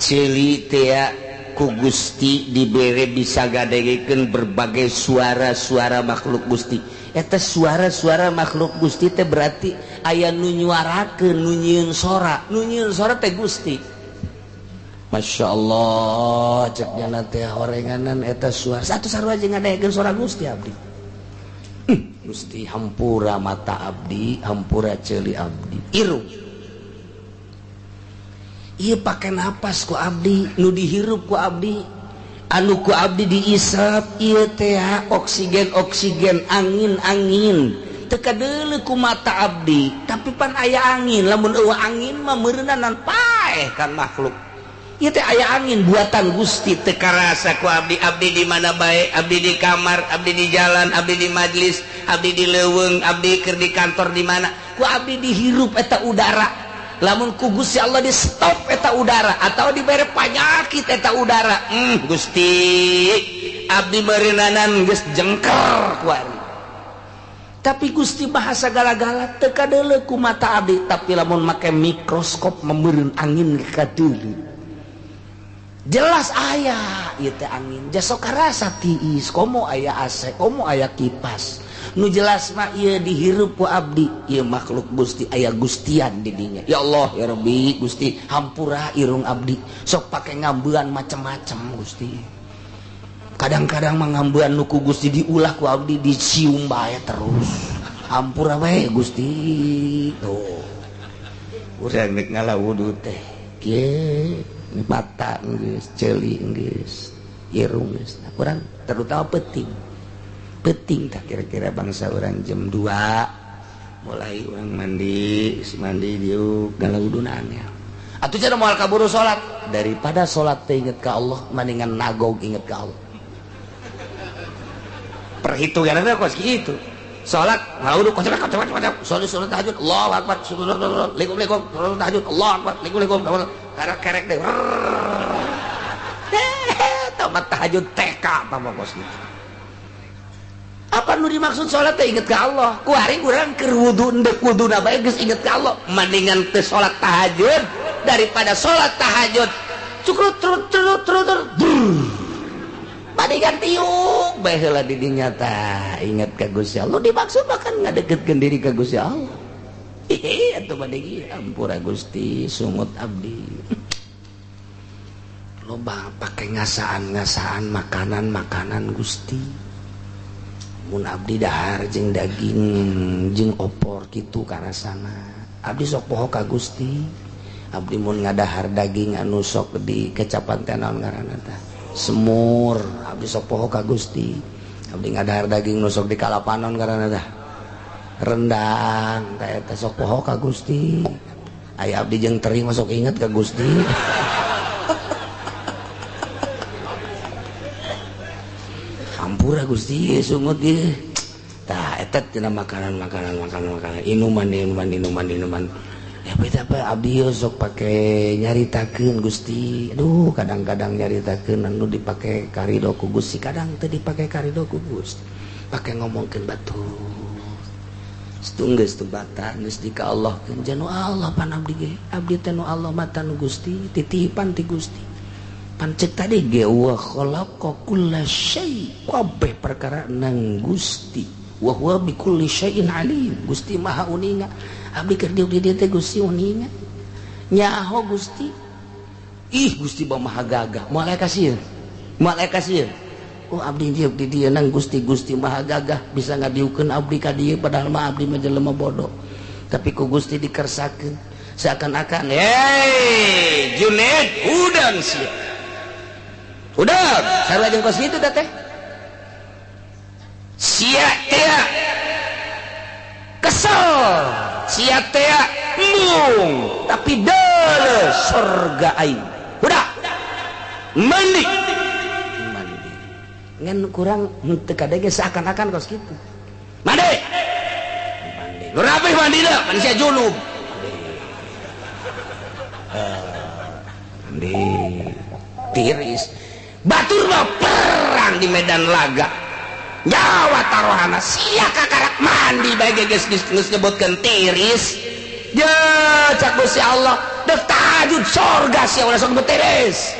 Ceuli teh ku Gusti dibere bisa gadegekeun berbagai suara-suara makhluk Gusti. Eta suara-suara makhluk Gusti teh berarti aya nu nyuarakeun, nu nyieun sora, nu nyieun sora teh Gusti. Masya Allah, cek nyana teh horenganan eta suara. Satu sarua jeung ngadegekeun suara Gusti abdi. Gusti hampura mata abdi, hampura ceuli abdi. Irung. Ieu pake napas ku abdi, nu dihirup ku abdi, anu ku abdi diisap ieu teh oksigen-oksigen, angin-angin. Teu kadeuleuh ku mata abdi, tapi pan aya angin, lamun eueuh angin mah meureunanan paeh kan makhluk. Ieu teh aya angin buatan Gusti teu karasa ku abdi, abdi di mana bae, abdi di kamar, abdi di jalan, abdi di majlis, abdi di leuweung, abdi keur di kantor di mana, ku abdi dihirup eta udara. Lamun ku Gusti Allah di stop eta udara atau dibere panyakit eta udara. Gusti abdi meureunnanan geus jengker kuari. Tapi Gusti bahasa gala-gala teu kadeuleuh ku mata abdi, tapi lamun make mikroskop meureun angin kadeuleuh. Jelas aya ieu teh angin. Jasok karasa tiis, komo aya AC, komo aya kipas. Nu jelas mah ieu dihirup ku abdi, ieu makhluk Gusti aya gustian di dinya. Ya Allah ya Rabbi Gusti hampura irung abdi. Sok pake ngambean macem-macem Gusti. Kadang-kadang mah ngambean nu ku Gusti diulah ku abdi dicium bae terus. Hampura we Gusti. Tuh. Urang rek ngala wudu teh. Kieu mata geus, ceuli geus, irung geus. Urang terutama peuting. Penting tak kira-kira bangsa orang jam 2 mulai orang mandi, si mandi diuk galawuduna angel. Atuh cenah moal kaburu salat, daripada salat teh inget ka Allah mendingan nagog inget ka Allah. Perhitunganna kos kitu. Salat ngawudu kocok kocok kocok. Salat salat tahajud Allahu akbar. Likum likum salat tahajud Allahu akbar. Likum likum karek kerek deh. Tamat tahajud TK tambah kos gitu. Apa nu dimaksud salat teh inget ka Allah. Ku hari urang keur wudu endek wuduna bae geus inget ka Allah. Mendingan teu salat tahajud daripada salat tahajud cukrut trut trut trut trut. Mendingan tiuk bae heula di dinya tah inget ka Gusti Allah. Dimaksud bahkan ngadeketkeun diri ka Gusti Allah. Ih atuh bade ampura Gusti sungut abdi. Loba pake ngasaan-ngasaan makanan-makanan Gusti. Mun abdi dahar jeung daging jeung opor kitu karasana. Abdi sok poho ka Gusti. Abdi mun ngadahar daging anu sok di kecapan teh naon ngaranna tah? Semur. Abdi sok poho ka Gusti. Abdi ngadahar daging nu sok di kalapanon ngaranna tah? Rendang tah eta sok poho ka Gusti. Aya abdi jeung teri mah sok inget ka Gusti. Ampura Gusti sungut ieu. Tah eta tina makanan-makanan makanan-makanan inuman inuman inuman inuman. Ya beda apa abdi sok pake nyaritakeun Gusti. Aduh kadang-kadang nyaritakeun anu dipake karido ku Gusti, kadang teu dipake karido ku Gusti. Pake ngomongkeun batur. Geus teu batar geus di ka Allah keun janu Allah pan abdi ge. Abdi teh nu Allah mata nu Gusti, titipan ti Gusti. Pancek tadi ge wa khalaqa kulla syai, kabeh perkara nang Gusti. Wa huwa bi kulli syai'in alim. Gusti Maha uninga. Abdi keur diuk di dieu teh Gusti uninga. Nyaho Gusti. Ih Gusti Maha gagah. Moal aya kasieun. Moal aya kasieun. Oh abdi diuk di dieu nang Gusti, Gusti Maha gagah bisa ngadiukeun abdi ka dieu padahal mah abdi mah jelema bodoh. Tapi ku Gusti dikersakeun seakan-akan, "Hei, Junaid, udang sia." Udah, sarua jeung kos kitu teh. Sia teh kesel, sia teh embung, tapi deuleu surga aing. Udah. Mandi. Mandi. Ngan kurang henteu kadege seakan-akan kos kitu. Mandi. Mandi. Nu rapih mandina, pan sia junub. Mandi. Tiris. Batur mah perang di medan laga. Nyawa taruhana sia kakarak mandi bae geus geus nyebutkeun tiris. Ya cak Gusti Allah, dek tahajud surga sia ulah sok tiris.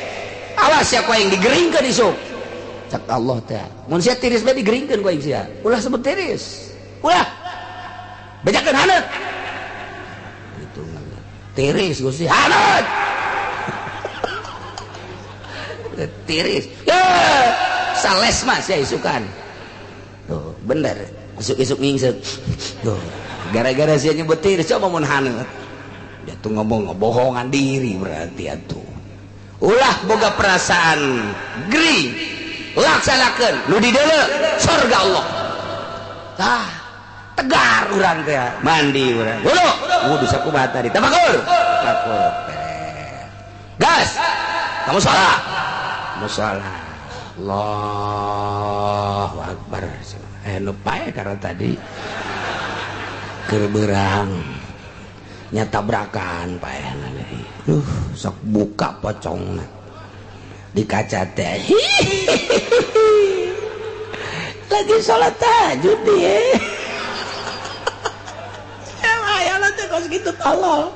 Awas sia ku aing digeringkeun isuk. Cak Allah teh. Mun sia tiris bae digeringkeun ku aing sia. Ulah sebut tiris. Ulah. Bejakeun haneut. Gitu tiris Gusti haneut. Tiris. Ya, sales mah sia isukan. Tuh, bener. Isuk-isuk ngingsek. Tuh, gara-gara sia nyebut tiris coba mun haneut. Dia tuh ngomong ngebohongan diri berarti atuh. Ulah boga perasaan gering. Laksanakeun nu dideuleu surga Allah. Tah, tegar urang teh, mandi urang. Wudu, wudu sakumaha tadi? Tafakur. Tafakur. Gas. Kamu salat. Musola. Allahu akbar. Nu pae karena tadi keur beurang nya tabrakan paehna deui. Duh, sok buka pocongna di kaca teh. Lagi salat tahajud ieu. Aya teh kos kitu tolol.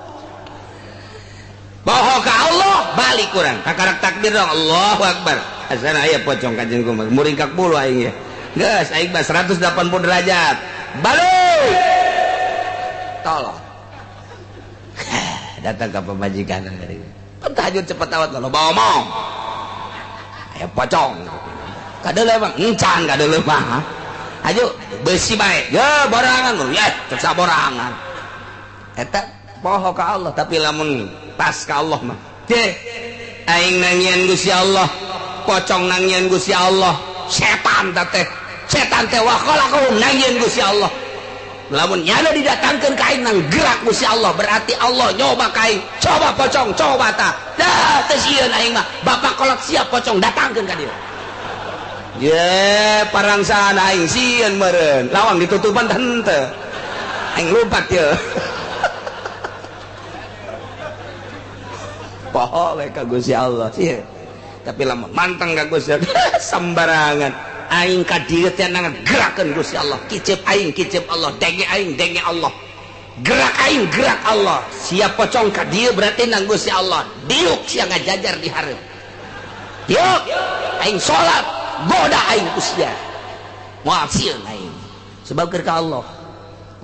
Bohong ka Allah balik kurang kakarak takbir dong Allahu akbar. Asana aya pocong kanjeng kumaha muringkak bulu aing ya. Geus aing mah 180 derajat. Balik. Tolong. Datang ka pamajikan dari. Tahajud cepet awat loba omong. Aya pocong. Kadeuleu mah encan kadeuleu mah. Aju beusi bae. Ye borangan ya cek saborangan. Eta poho ka Allah tapi lamun pas ka Allah mah. Teh aing nangian Gusti Allah, pocong nangian Gusti Allah, setan teh. Setan teh wa khalaqahum nangian Gusti Allah. Lamun nyana didatangkeun ka aing nang gerak Gusti Allah, berarti Allah nyoba ka aing. Coba pocong, coba tah. Dah teu sieun aing mah. Bapak kolot siap pocong datangkeun ka dieu. Ye, parangsaan aing sieun meureun. Lawang ditutupan teh henteu. Aing lompat ye. Poho we ka Gusti Allah sieun. Tapi lamun manteng ka Gusti Allah sembarangan. Aing ka dieu teh ngagerakeun Gusti Allah. Kicep aing kicep Allah, denge aing denge Allah. Gerak aing gerak Allah. Siap pocong ka dieu berarti nang Gusti Allah. Diuk sia ngajajar di hareup. Diuk aing salat goda aing usia. Moal sieun aing. Sebab keur ka Allah.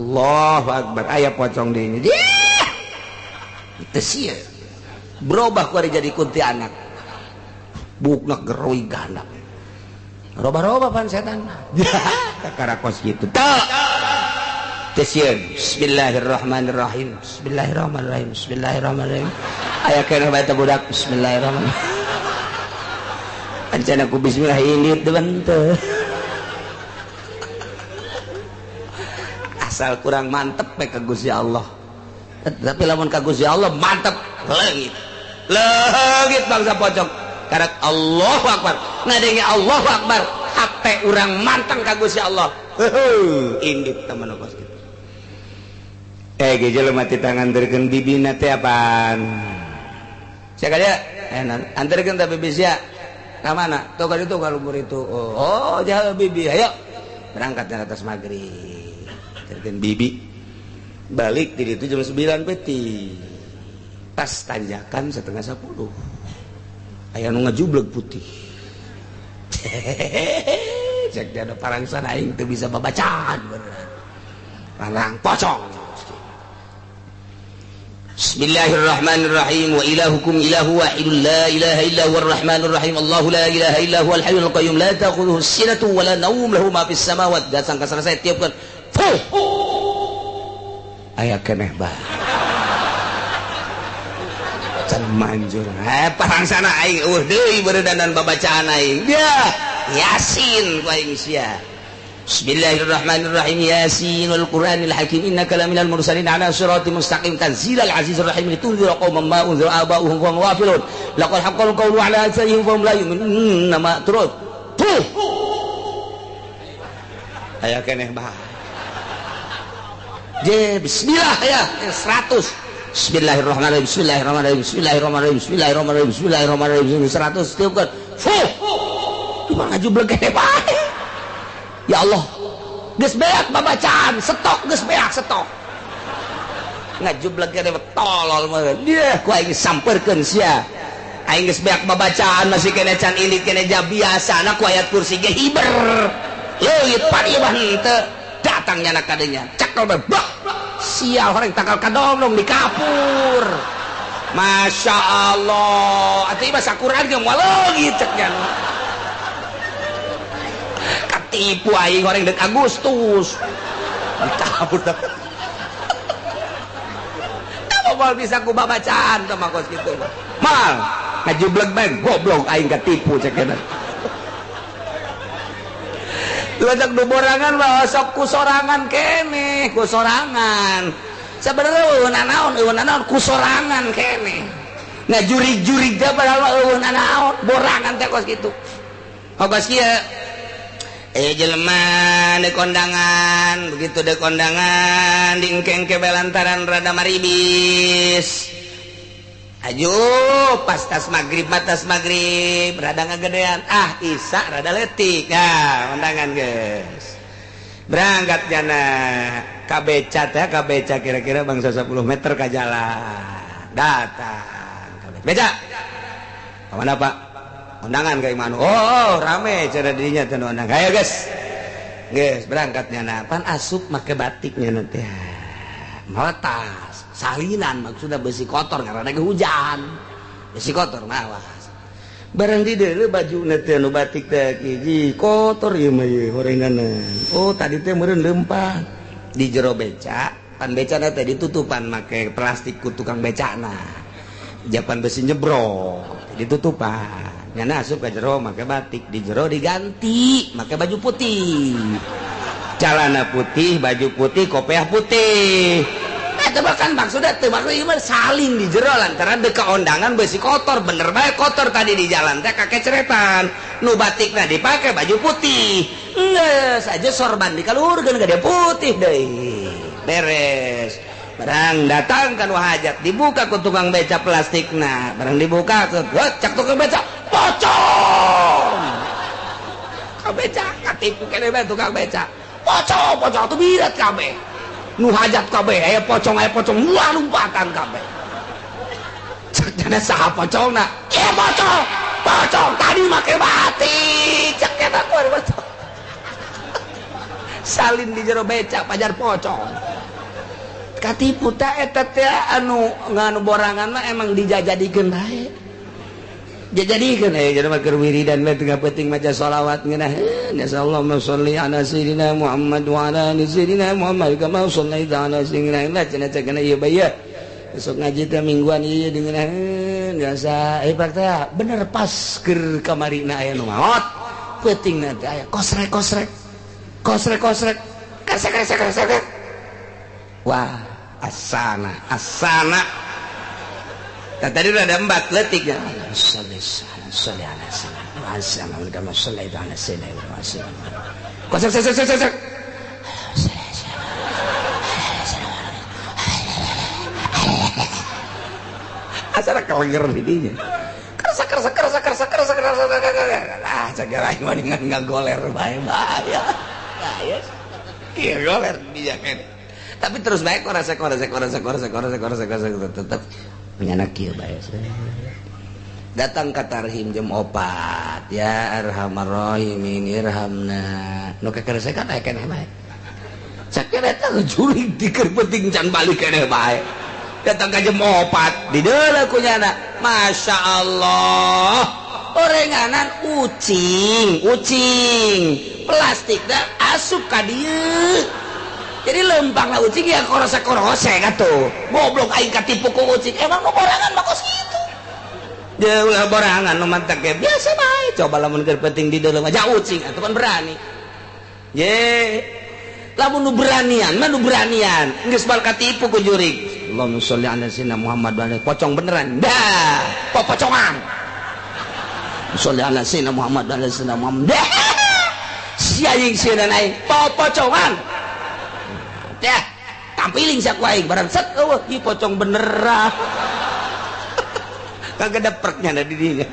Allahu akbar aya pocong deui. Teu sieun. Berubah ku ari jadi kuntilanak. Bukna geroi ganda. Roba-roba pan setan. Kakara kos kitu. Teu. Teu sieun. Bismillahirrahmanirrahim. Bismillahirrahmanirrahim. Bismillahirrahmanirrahim. Aya keneh bae teh budak. Bismillahirrahmanirrahim. Ancana ku bismillah indit deuen teu. Asal kurang mantep we ka Gusti Allah. Tapi lamun ka Gusti Allah mantep leungit. Leungit bangsa pocong. Karak Allahu Akbar. Ngadenge Allahu Akbar, hate urang manteng ka Gusti Allah. Heuh, indit teman kos kitu. Ge jelema ti tanganterkeun bibina teh apaan? Sia ka dieu? Anterkeun ta bibi sia. Ka mana? Tuh ka ditu ka luhur itu. Oh, jauh bibi. Ayo. Berangkat ke atas maghrib. Anterkeun bibi. Balik di ditu jam 9 peti. Pas tanjakan 9:30. Aya nu ngajubleg putih. Cek dia ada parangsan aing teu bisa babacaan beneran. Parang pocong. Bismillahirrahmanirrahim wa ilahukum ilahu wahidun la ilaha illa huwar rahmanur rahim Allahu la ilaha illa huwal hayyul qayyum la ta'khudhuhu sinatun wa la nawm lahu ma fis samawati. Datang ka selesai tiupkeun. Fuh. Aya keneh bae. Can manjur. Parangsana aing eueuh deui beuredanan babacaan aing. Dia Yasin ku aing sia. Bismillahirrahmanirrahim. Yasin wal Qur'anil Hakim innaka laminal mursalin ala siratim mustaqim tanzilal azizir rahim litunzira qauman ma unzira aba'uhum wa hum ghafilun laqad haqqal qawlu ala aktsarihim fa hum la yu'minun ma turut. Tuh. Aya keneh bae. Je bismillah ya 100. Bismillahirrahmanirrahim. Bismillahirrahmanirrahim. Bismillahirrahmanirrahim. Bismillahirrahmanirrahim. Bismillahirrahmanirrahim. 100 tiupkeun. Fuh. Cuma ngajubleg keneh bae. Ya Allah, geus beak babacaan, stok geus beak stok. Ngajubleg keneh tolol mah. Dia ku aing samperkeun sia. Aing geus beak babacaan masih keneh can indit keneh ja biasana ku ayat kursi ge hiber. Leuit pan ieu mah henteu. Datang nyana kadenya. Cekel bae. Sial horeng tangkal kadomlong di kapur. Masya Allah. Atuh ieu mah sakuran ge moal leungit cek nya. Katipu aing horeng deuk Agustus. Dikapur teh. Kamu moal bisa ku babacaan teh mah kos kitu mah. Mal ngajubleg bae goblok aing katipu cek nya. Lajak du borangan mah sok ku sorangan keneh, ku sorangan. Sebenarnya eueuh nanaon ku sorangan keneh. Nah jurig-jurig teh padahal mah eueuh nanaon, borangan teh kos kitu. Kos kieu. Jelema di kondangan, begitu di kondangan diengke-engke belantaran rada maribis. Ayo pas tas maghrib rada ngagedean. Ah isa rada letik. Nah, undangan guys. Berangkat jana ka beca teh, ka beca kira-kira bangsa 10 meter ka jalan. Datang ka beca. Ka mana Pak? Undangan ka imanu. Oh, rame cara dirinya teh undangan. Ayo guys. Guys, berangkat jana. Pan asup make batiknya nanti. Mawa tas salinan maksudnya besi kotor karena ada hujan besi kotor mawas barang di deuleu baju teh nu batik teh hiji kotor ieu mah ieu horenganna. Oh tadi teh meureun leumpang di jero beca pan becana teh ditutupan make plastik ku tukang becana japan besi nyebrok ditutupan nyana asup ka jero make batik di jero diganti make baju putih celana putih baju putih kopiah putih. Eta bahkan maksudnya teu maksud ieu mah saling di jero lantaran deka ondangan besi kotor bener bae kotor tadi di jalan teh kakeceretan nu batikna dipake baju putih geus aja sorban dikaluhurkeun ka dia putih deui beres barang datang kan hajat dibuka ku tukang beca plastikna barang dibuka cak tukang beca pocong ka beca katipu keneh bae tukang beca pocong pocong tuh birat kabeh nu hajat kabeh aya pocong wah lompatan kabeh cek jana saha pocongna ieu pocong pocong tadi make batik cek eta ku pocong salin di jero becak pajar pocong katipu ta eta teh anu nganu borangan mah emang dijajadikeun bae jajadikeun aya jadi mah keur wiridan we tengah peuting maca sholawat ngeunah Allahumma sholli ala sayyidina Muhammad wa ala ali sayyidina Muhammad kama shallaita ala sayyidina Ibrahim cenah cenah ieu bae besok ngaji teh mingguan ieu dengeunah biasa pak teh bener pas keur kamarina aya nu maot peutingna teh aya kosrek kosrek kosrek kosrek kresek kresek kresek wah asana asana. Nah, tadi udah ada empat letiknya. Kosek kosek kosek kosek. Asana kelenger didinya. Kerasa kerasa kerasa kerasa kerasa kerasa kerasa. Ah, cagara aing mah ngagoler bae bahaya. Bahaya. Iya goler dia kan. Tapi terus bae korasa korasa korasa korasa korasa korasa korasa tetep menyanak kieu bae. Datang ka tarhim jam 4 ya arhamar rahimin irhamna. Nu kekeresekan aya keneh bae. Sakieu eta jurig dikeun penting can balik keneh bae. Datang ka jam 4 di deuleu ku nyana. Masya Allah. Orenganan ucing, ucing. Plastik da asup ka dieu. Jadi lempang lah ucing ya korose-korose atuh. Goblok aing katipu ku ucing. Emang nu borangan mah kos kitu. Dia ulah borangan nu mantak ge biasa bae. Coba lamun keur penting di dalam aja ucing atuh kan berani. Ye. Lamun nu beranian mah nu beranian. Geus bal katipu ku jurig. Allahumma sholli ala sayyidina Muhammad wa ala pocong beneran. Dah, popocongan. Sholli ala sayyidina Muhammad wa ala sayyidina Muhammad. Dah. Si aing sieun aing popocongan. Dah, tampiling sia ku aing barang set eueuh ieu pocong beneran. Kagak ada perknya da di dinya.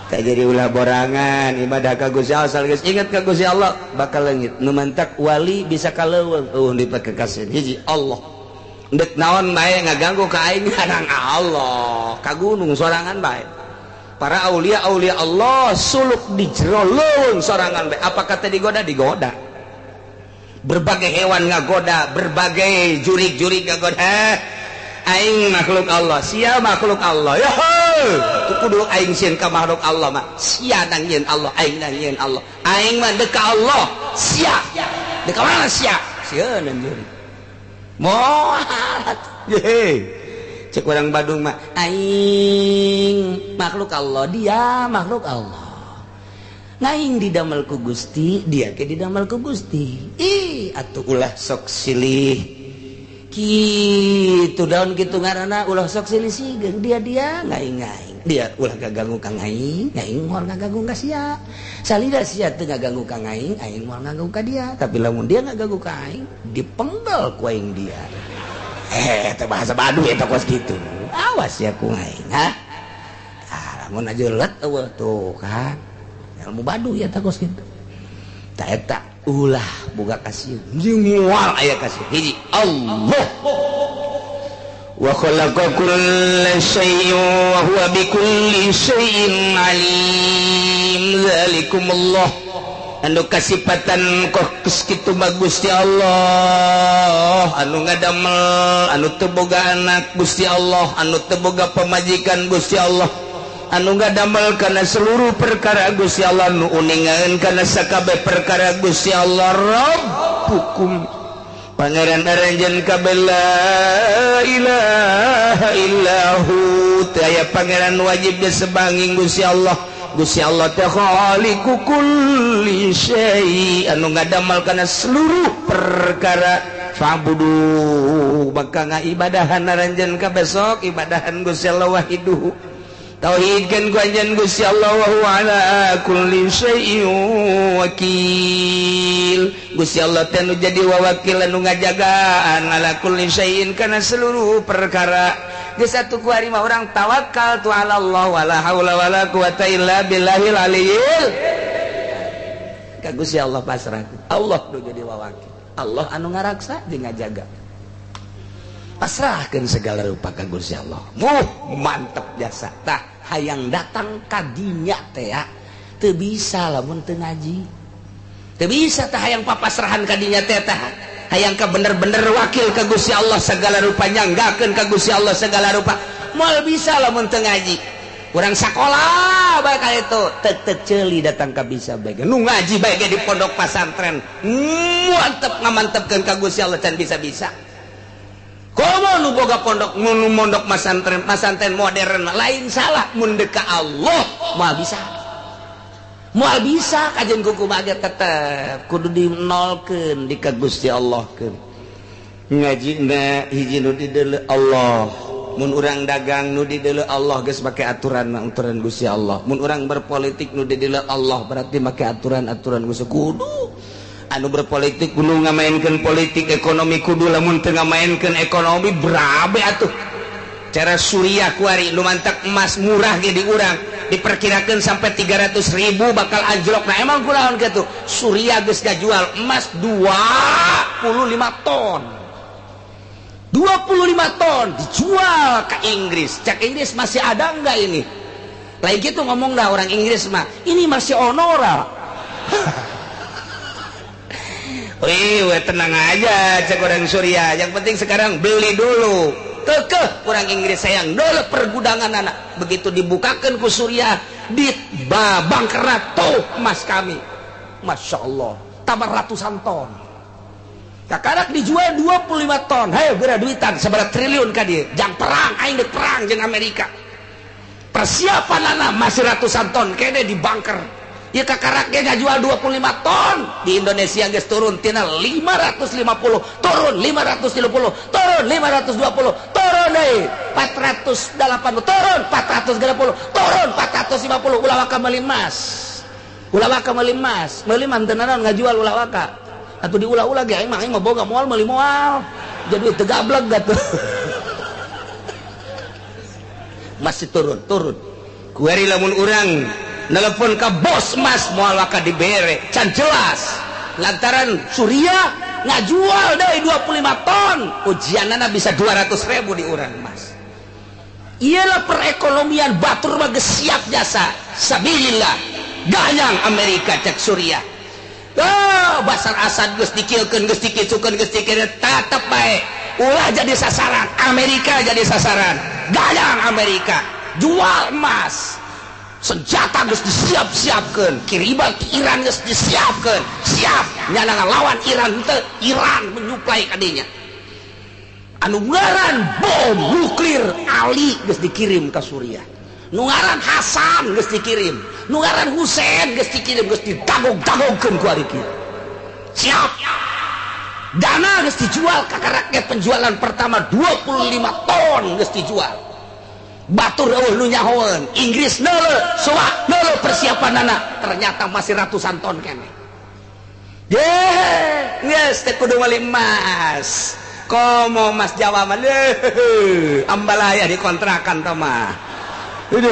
Tak jadi ulah borangan ibadah ka Gusti Allah asal geus ingat ka Gusti Allah bakal leungit. Nu mantak wali bisa ka leuweung eueuh dipake kasih hiji Allah. Ndek naon bae ngaganggu ka aing kadang Allah, ka gunung sorangan bae. Para aulia aulia Allah suluk di jero leuweung sorangan bae. Apa kata digoda? Digoda. Berbagai hewan ngagoda, berbagai jurik-jurik ngagoda. Aing makhluk Allah, sia makhluk Allah. Ya tu kudu aing sieun ka makhluk Allah mah. Sia nang nyieun Allah, aing nang nyieun Allah. Aing mah deuk ka Allah, sia. Deuk ka mana sia? Sieun jurik. Moal. Ye. Cek urang Badung mah, aing makhluk Allah, dia makhluk Allah. Ngaing didamel ku Gusti, dia ke didamel ku Gusti. Ih, atuh ulah sok silih. Kitu daun kitu ngaranna ulah sok silih sigeung dia dia ngaing ngaing. Dia ulah gaganggu ka ngaing, ngaing moal ngaganggu ka sia. Salida sia teu ngaganggu ka ngaing, aing moal ngaganggu ka dia. Tapi lamun dia ngaganggu ka aing, dipenggal ku aing dia. Eta bahasa Baduy eta kos kitu. Awas ya ku ngaing, ha. Tah lamun aja let eueuh tuh kan. Ilmu Baduy ya kos kitu. Ta eta ulah boga kasih jeung moal aya kasih hiji Allah wa khalaqa kulla syai'in wa huwa bikulli syai'in alim zalikumullah anu kasipatan kos kitu mah Gusti Allah anu ngadamel anu teu boga anak Gusti Allah anu teu boga pamajikan Gusti Allah anu ngadamel kana seluruh perkara Gusti Allah nu uningaeun kana sakabeh perkara Gusti Allah Rabbukum pangeran aranjeun kabeh la ilaha illahu teu aya pangeran wajib disebanging Gusti Allah Gusti Allah teh khaliqu kulli syai anu ngadamel kana seluruh perkara. Fa'budu maka ngaibadahan aranjeun ka besok ibadahan Gusti Allah wahiduhu. Tauhidkeun ku anjeun Gusti Allah wa huwa ala kulli syai'in wakil. Gusti Allah teh nu jadi wawakil anu ngajagaan ala kulli syai'in kana seluruh perkara. Geus atuh ku ari mah urang tawakal tu ala Allah wala haula wala quwata illa billahil aliyil. Ka Gusti Allah pasrah. Allah nu jadi wawakil. Allah anu ngaraksa jeung ngajaga. Pasrahkeun segala rupa ka Gusti Allah. Muh mantep jasa. Tah hayang datang ka dinya teh ya. Teu bisa lamun teu ngaji. Teu bisa tah hayang papasrahan ka dinya teh tah. Hayang ka bener-bener wakil ka Gusti Allah segala rupa, nyanggakeun ka Gusti Allah segala rupa. Moal bisa lamun teu ngaji. Urang sakola bae ka itu tek-tek ceuli datang ka bisa bae. Nu ngaji bae ge di pondok pasantren. Mantep ngamantepkeun ka Gusti Allah can bisa-bisa. Komo nu boga pondok nu mondok masantren, masantren modern lain salah mun deuk ka Allah moal bisa. Moal bisa kajeun kumaha ge tetep kudu dinolkeun di ka Gusti Allah keun. Ngajina hiji nu dideuleu Allah. Mun urang dagang nu dideuleu Allah geus make aturan aturan Gusti Allah. Mun urang berpolitik nu dideuleu Allah berarti make aturan-aturan Gusti kudu. Anu berpolitik kudu ngamainkeun politik ekonomi kudu lamun teu ngamainkeun ekonomi berabe atuh. Cara Suriah kuari lumantak emas murah ge di urang diperkirakan sampai 300.000 bakal anjlok. Nah emang kunaon kitu? Suriah geus ngajual emas 25 ton. 25 ton dijual ke Inggris. Cak Inggris masih ada enggak ini? Lain gitu ngomong dah orang Inggris mah, ini masih onora. Wih, tenang aja cek orang Suriah. Yang penting sekarang beli dulu. Kekeh orang Inggris sayang dulu pergudangan anak. Begitu dibukakan ku Suriah, di babang tuh emas kami. Masya Allah, tambah ratusan ton. Kakarak dijual 25 ton. Hayo geura duitan seberapa triliun ka dieu. Jang perang aing deuk perang jeung Amerika. Persiapan anak masih ratusan ton kene di bunker. Ya kakarak ge ngajual 25 ton. Di Indonesia geus turun tina 550, turun 530, turun 520, turun deui 480, turun 430, turun 450. Ulah waka meuli emas. Ulah waka meuli emas, meuli mah teu naon ngajual ulah waka. Atuh diulah-ulah ge aing mah boga moal meuli moal. Jadi teu gablek atuh. Masih turun, turun. Kuari lamun urang nelpon ka bos emas moal waka dibere, can jelas. Lantaran Suriah ngajual deui 25 ton, ujianana bisa 200.000 di urang emas. Iyalah perekonomian batur mah geus siap jasa. Sabilillah. Gayang Amerika cek Suriah. Oh, Basar Asad geus dikilkeun, geus dikitukeun, geus dikira tetep bae. Ulah jadi sasaran, Amerika jadi sasaran. Gayang Amerika, jual emas. Senjata geus disiap-siapkeun, kiriman ke Iran geus disiapkeun. Siap nyana ngalawan Iran teu, Iran menyuplai ka dinya. Anu ngaran bom nuklir Ali geus dikirim ka Suriah. Nu ngaran Hasan geus dikirim, nu ngaran Husein geus dikirim, geus didagog-dagogkeun ku ari kieu. Siap. Dana geus dijual ka rakyat, penjualan pertama 25 ton geus dijual. Batur eueuh nu nyahoeun, Inggris neuleuh, soa neuleuh persiapanana, ternyata masih ratusan ton keneh. Ye, geus teh kudu meuli emas. Komo emas Jawa mah leuh, ambalaya dikontrakan tah mah. Ieu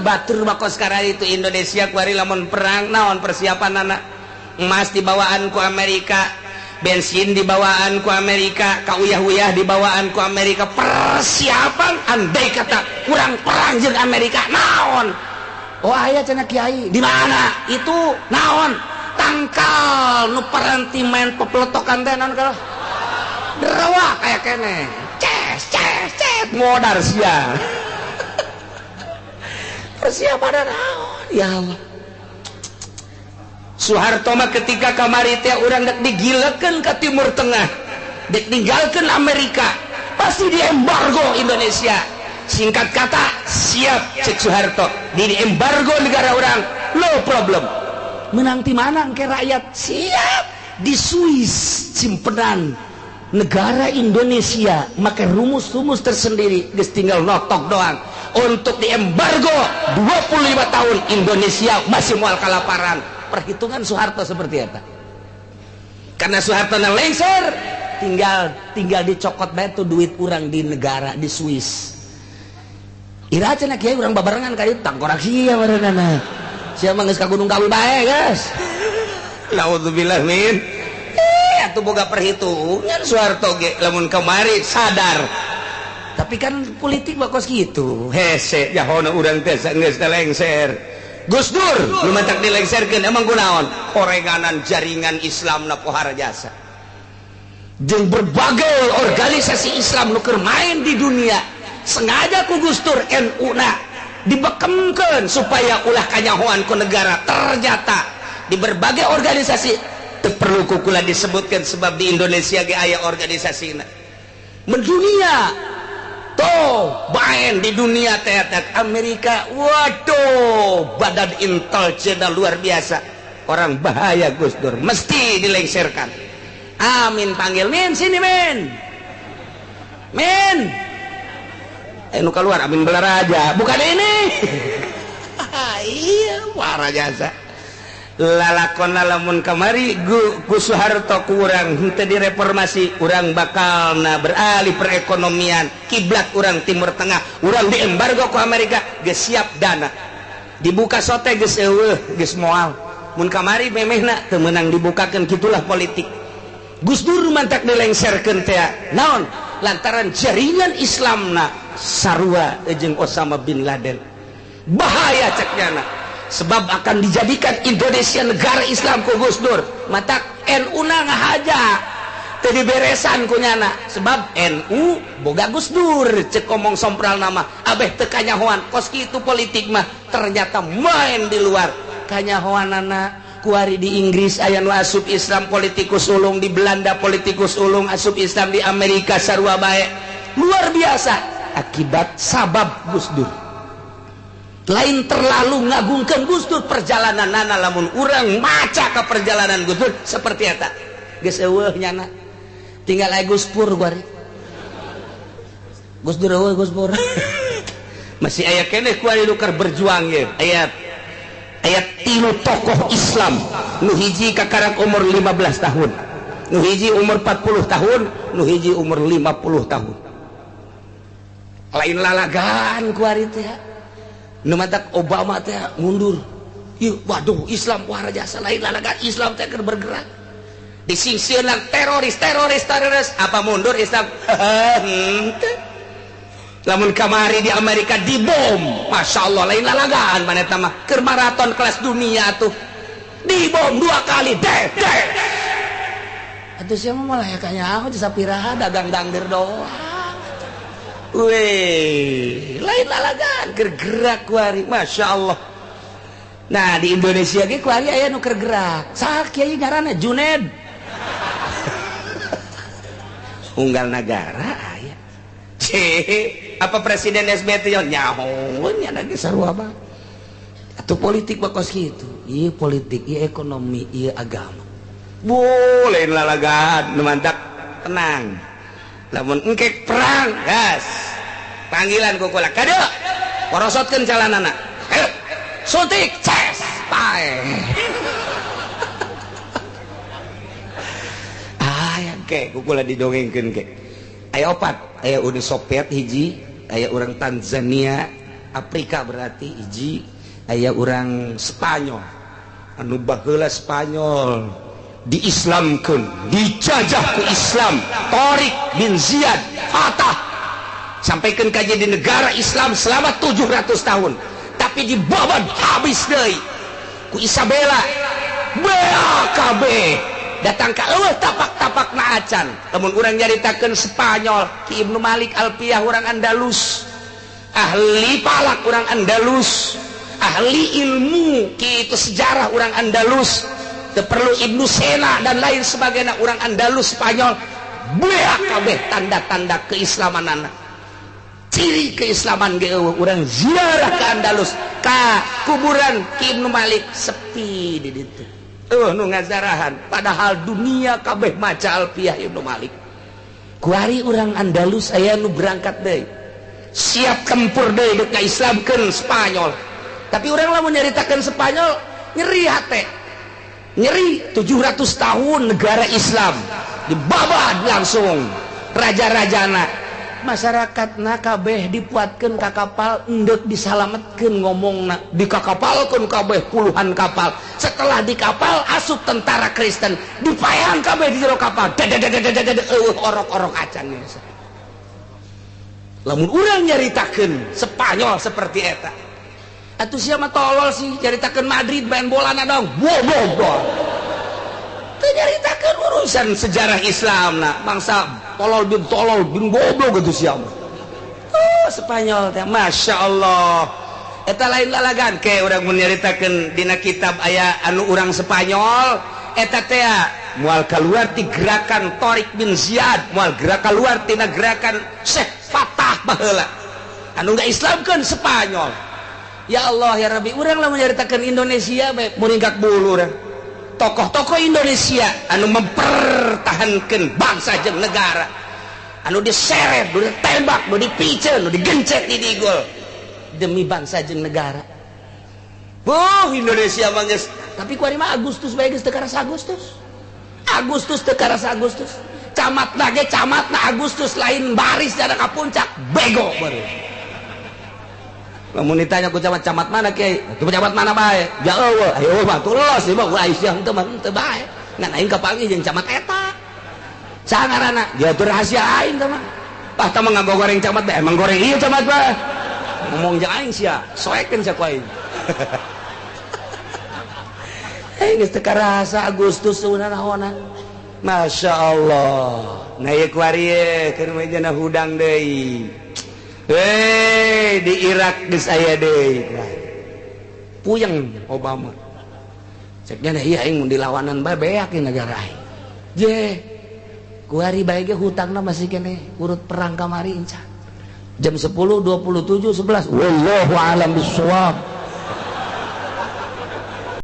batur mah kos sekarang itu Indonesia kuari lamun perang naon persiapan anak emas dibawaan ku Amerika, bensin dibawaan ku Amerika, kauyah-uyah dibawaan ku Amerika, persiapan andai kata kurang perang jeung Amerika naon. Oh aya cenah kiai di mana itu naon tangkal nu paranti main pepeletokan teh naon kalau derewa kaya keneh. Ces ces ces modar sia. Persiapan naon ya Allah. Soeharto mah ketika kamari teh urang dek digilekeun ka Timur Tengah, dek ninggalkeun Amerika, pasti diembargo Indonesia. Singkat kata, siap cek Soeharto, di embargo negara orang, no problem. Menang ti mana engke rakyat? Siap. Di Swiss simpenan negara Indonesia make rumus-rumus tersendiri, geus tinggal notok doang. Untuk diembargo 25 tahun Indonesia masih moal kalaparan. Perhitungan Soeharto seperti apa? Karena Soeharto na lengser, tinggal dicokot bae tuh duit urang di negara di Swiss. Ira cenah kiai urang babarengan ka dieu tangkorak sia barenana. Sia mah geus ka Gunung Kawi bae, guys. Naudzubillah min. Atuh boga perhitungan Soeharto ge lamun kamari sadar. Tapi kan politik mah kos kitu. Hese jahona urang teh geus lengser. Gus Dur nu matak dilengserkeun emang kunaon? Orenganan jaringan Islam na pohara jasa. Jeung berbagai organisasi Islam nu keur main di dunia sengaja ku Gus Dur NU na dibekemkeun supaya ulah kanyahoan ku negara. Ternyata di berbagai organisasi teu perlu kukula disebutkan sebab di Indonesia ge aya organisasina mendunia tuh main di dunia teater Amerika. Waduh, badan intelijen luar biasa, orang bahaya Gus Dur mesti dilengserkan. Amin panggil min sini min min nu keluar Amin Balaraja bukan ini. Iya warah jasa lalakon lamun kamari ku Soeharto kurang henteu direformasi urang bakalna beralih perekonomian kiblat urang Timur Tengah, urang diembargo ku Amerika geus siap dana dibuka sote geus eueuh geus moal mun kamari memehna teu meunang dibukakeun. Kitulah politik. Gus Dur mantak dilengserkeun teh naon lantaran jaringan Islamna sarua jeung Osama bin Laden. Bahaya cek nyana sebab akan dijadikan Indonesia negara Islam ku Gus Dur. Matak NU na ngahaja teu diberesan ku nyana sebab NU boga Gus Dur cek omong sompral nama abeh teu kanyahoan kos kitu politik mah. Ternyata main di luar kanyahoanana. Kuari di Inggris aya nu asup Islam politikus ulung, di Belanda politikus ulung asup Islam, di Amerika sarua bae. Luar biasa akibat sabab Gus Dur. Lain terlalu ngagungkeun Gus Dur perjalanan nana lamun urang maca ka perjalanan Gus Dur seperti eta. Geus eueuh nyana. Tinggal aya Gus Pur kuari. Gus Dur eueuh Gus Pur. Masih aya keneh kuari nu keur berjuang ye. Aya 3 tokoh Islam nu hiji kakarak umur 15 tahun, nu hiji umur 40 tahun, nu hiji umur 50 tahun. Lain lalagan kuari teh. Nu matak Obama teh mundur. Ieu waduh Islam wah jasa lain lalagan Islam teh keur bergerak. Disingsieunan teroris teroris teroris apa mundur Islam? Henteu. Lamun kamari di Amerika dibom, Masya Allah lain lalagan mana eta mah keur maraton kelas dunia tuh dibom 2 kali deh deh. Atuh sia mah malah kanyaho sapiraha dagang dangdir doang. Weh, lain lalagan keur gerak kuari, Masya Allah. Nah di Indonesia ge kuari aya nu keur gerak. Saha kiai ngaranna Juned. Unggal nagara aya. Apa Presiden SBY teh nyaho nya lagi sarua mah. Atuh politik mah kos kitu. Ieu politik, ieu ekonomi, ieu agama. Boleh lalagan nu mantak tenang. Lamun engkek perang, gas. Panggilan ku kula kade. Porosotkeun calanana. Ayo. Suntik, ces, pae. Ah, ya ke ku kula didongengkeun ke. Aya opat, aya Uni Soviet hiji, aya urang Tanzania, Afrika berarti hiji, aya urang Spanyol. Anu baheula Spanyol diislamkeun, dijajah ku Islam. Tariq bin Ziyad fatah sampaikan kaji di negara Islam selama 700 tahun. Tapi dibabat habis deui ku Isabella. BAKB datang ka eueuh tapak-tapak na acan. Lamun urang nyaritakeun Spanyol, Ki Ibnu Malik Alpiyah urang Andalus, ahli palak urang Andalus, ahli ilmu kitu sejarah urang Andalus, teu perlu Ibnu Sena dan lain sebagainya urang Andalus Spanyol. BAKB tanda-tanda keislamanana. Ciri keislaman ge eueuh urang ziarah ke Andalus, ka kuburan Ki Ibnu Malik sepi di ditu. Eueuh nu ngazarahan padahal dunia kabeh maca Alfiyah Ibnu Malik. Kuari urang Andalus aya nu berangkat deui. Siap tempur deui deuk ngaislamkeun Spanyol. Tapi urang lamun nyaritakeun Spanyol nyeri hate. Nyeri 700 tahun negara Islam dibabad langsung raja-rajana. Masyarakat na kabeh dipuatkeun ka kapal endek disalametkeun ngomongna dikakapalkeun kabeh puluhan kapal. Setelah di kapal asup tentara Kristen dipaehan kabeh di jero kapal. Eueuh orok-orok acan. Lamun urang nyaritakeun Spanyol seperti eta. Atuh sia mah tolol sih nyaritakeun Madrid main bola na dong. Boh. Teu nyaritakeun urusan sejarah Islam na bangsa tolol bin goblok gitu sia mah. Oh, Spanyol teh Masya Allah. Eta lain lalagan ke urang mun nyaritakeun dina kitab aya anu urang Spanyol eta teh moal kaluar ti gerakan Tariq bin Ziyad, moal gerak kaluar tina gerakan Syekh Fatah baheula. Anu ngaislamkeun Spanyol. Ya Allah ya Rabbi, urang lamun nyaritakeun Indonesia bae muringkak bulu urang. Tokoh-tokoh Indonesia anu mempertahankan bangsa jeung negara anu diseret, nu ditembak, nu dipiceun, nu digencet di digol demi bangsa jeung negara. Buh Indonesia mah geus, tapi kuari mah Agustus bae geus teu karasa Agustus. Agustus teu karasa Agustus. Camatna ge camatna Agustus lain baris dada ka puncak, bego baru. Lamun ditanya ku camat, camat mana kiai? Itu camat mana bae? Ja eueuh, ayo mah tulos ieu mah ulah sia henteu mah henteu bae. Ngan aing kapanggih jeung camat eta. Saha ngaranna? Dia tuh rahasia aing teh mah. Tah tah mah ngagoreng camat bae, emang goreng ieu camat bae. Ngomong jeung aing sia, soekeun sia ku aing. Aing geus teu karasa Agustus naonan. Masya Allah. Nah ieu kuari ye keur mah hudang deui. Hei, di Irak geus aya deui. Puyeng Obama. Ceknya nah iya aing mun dilawanan bae beak ieu negara aing. Je. Kuari bae ge hutangna masih keneh urut perang kamari inca. Jam 10.27.11. Wallahu a'lam bissawab.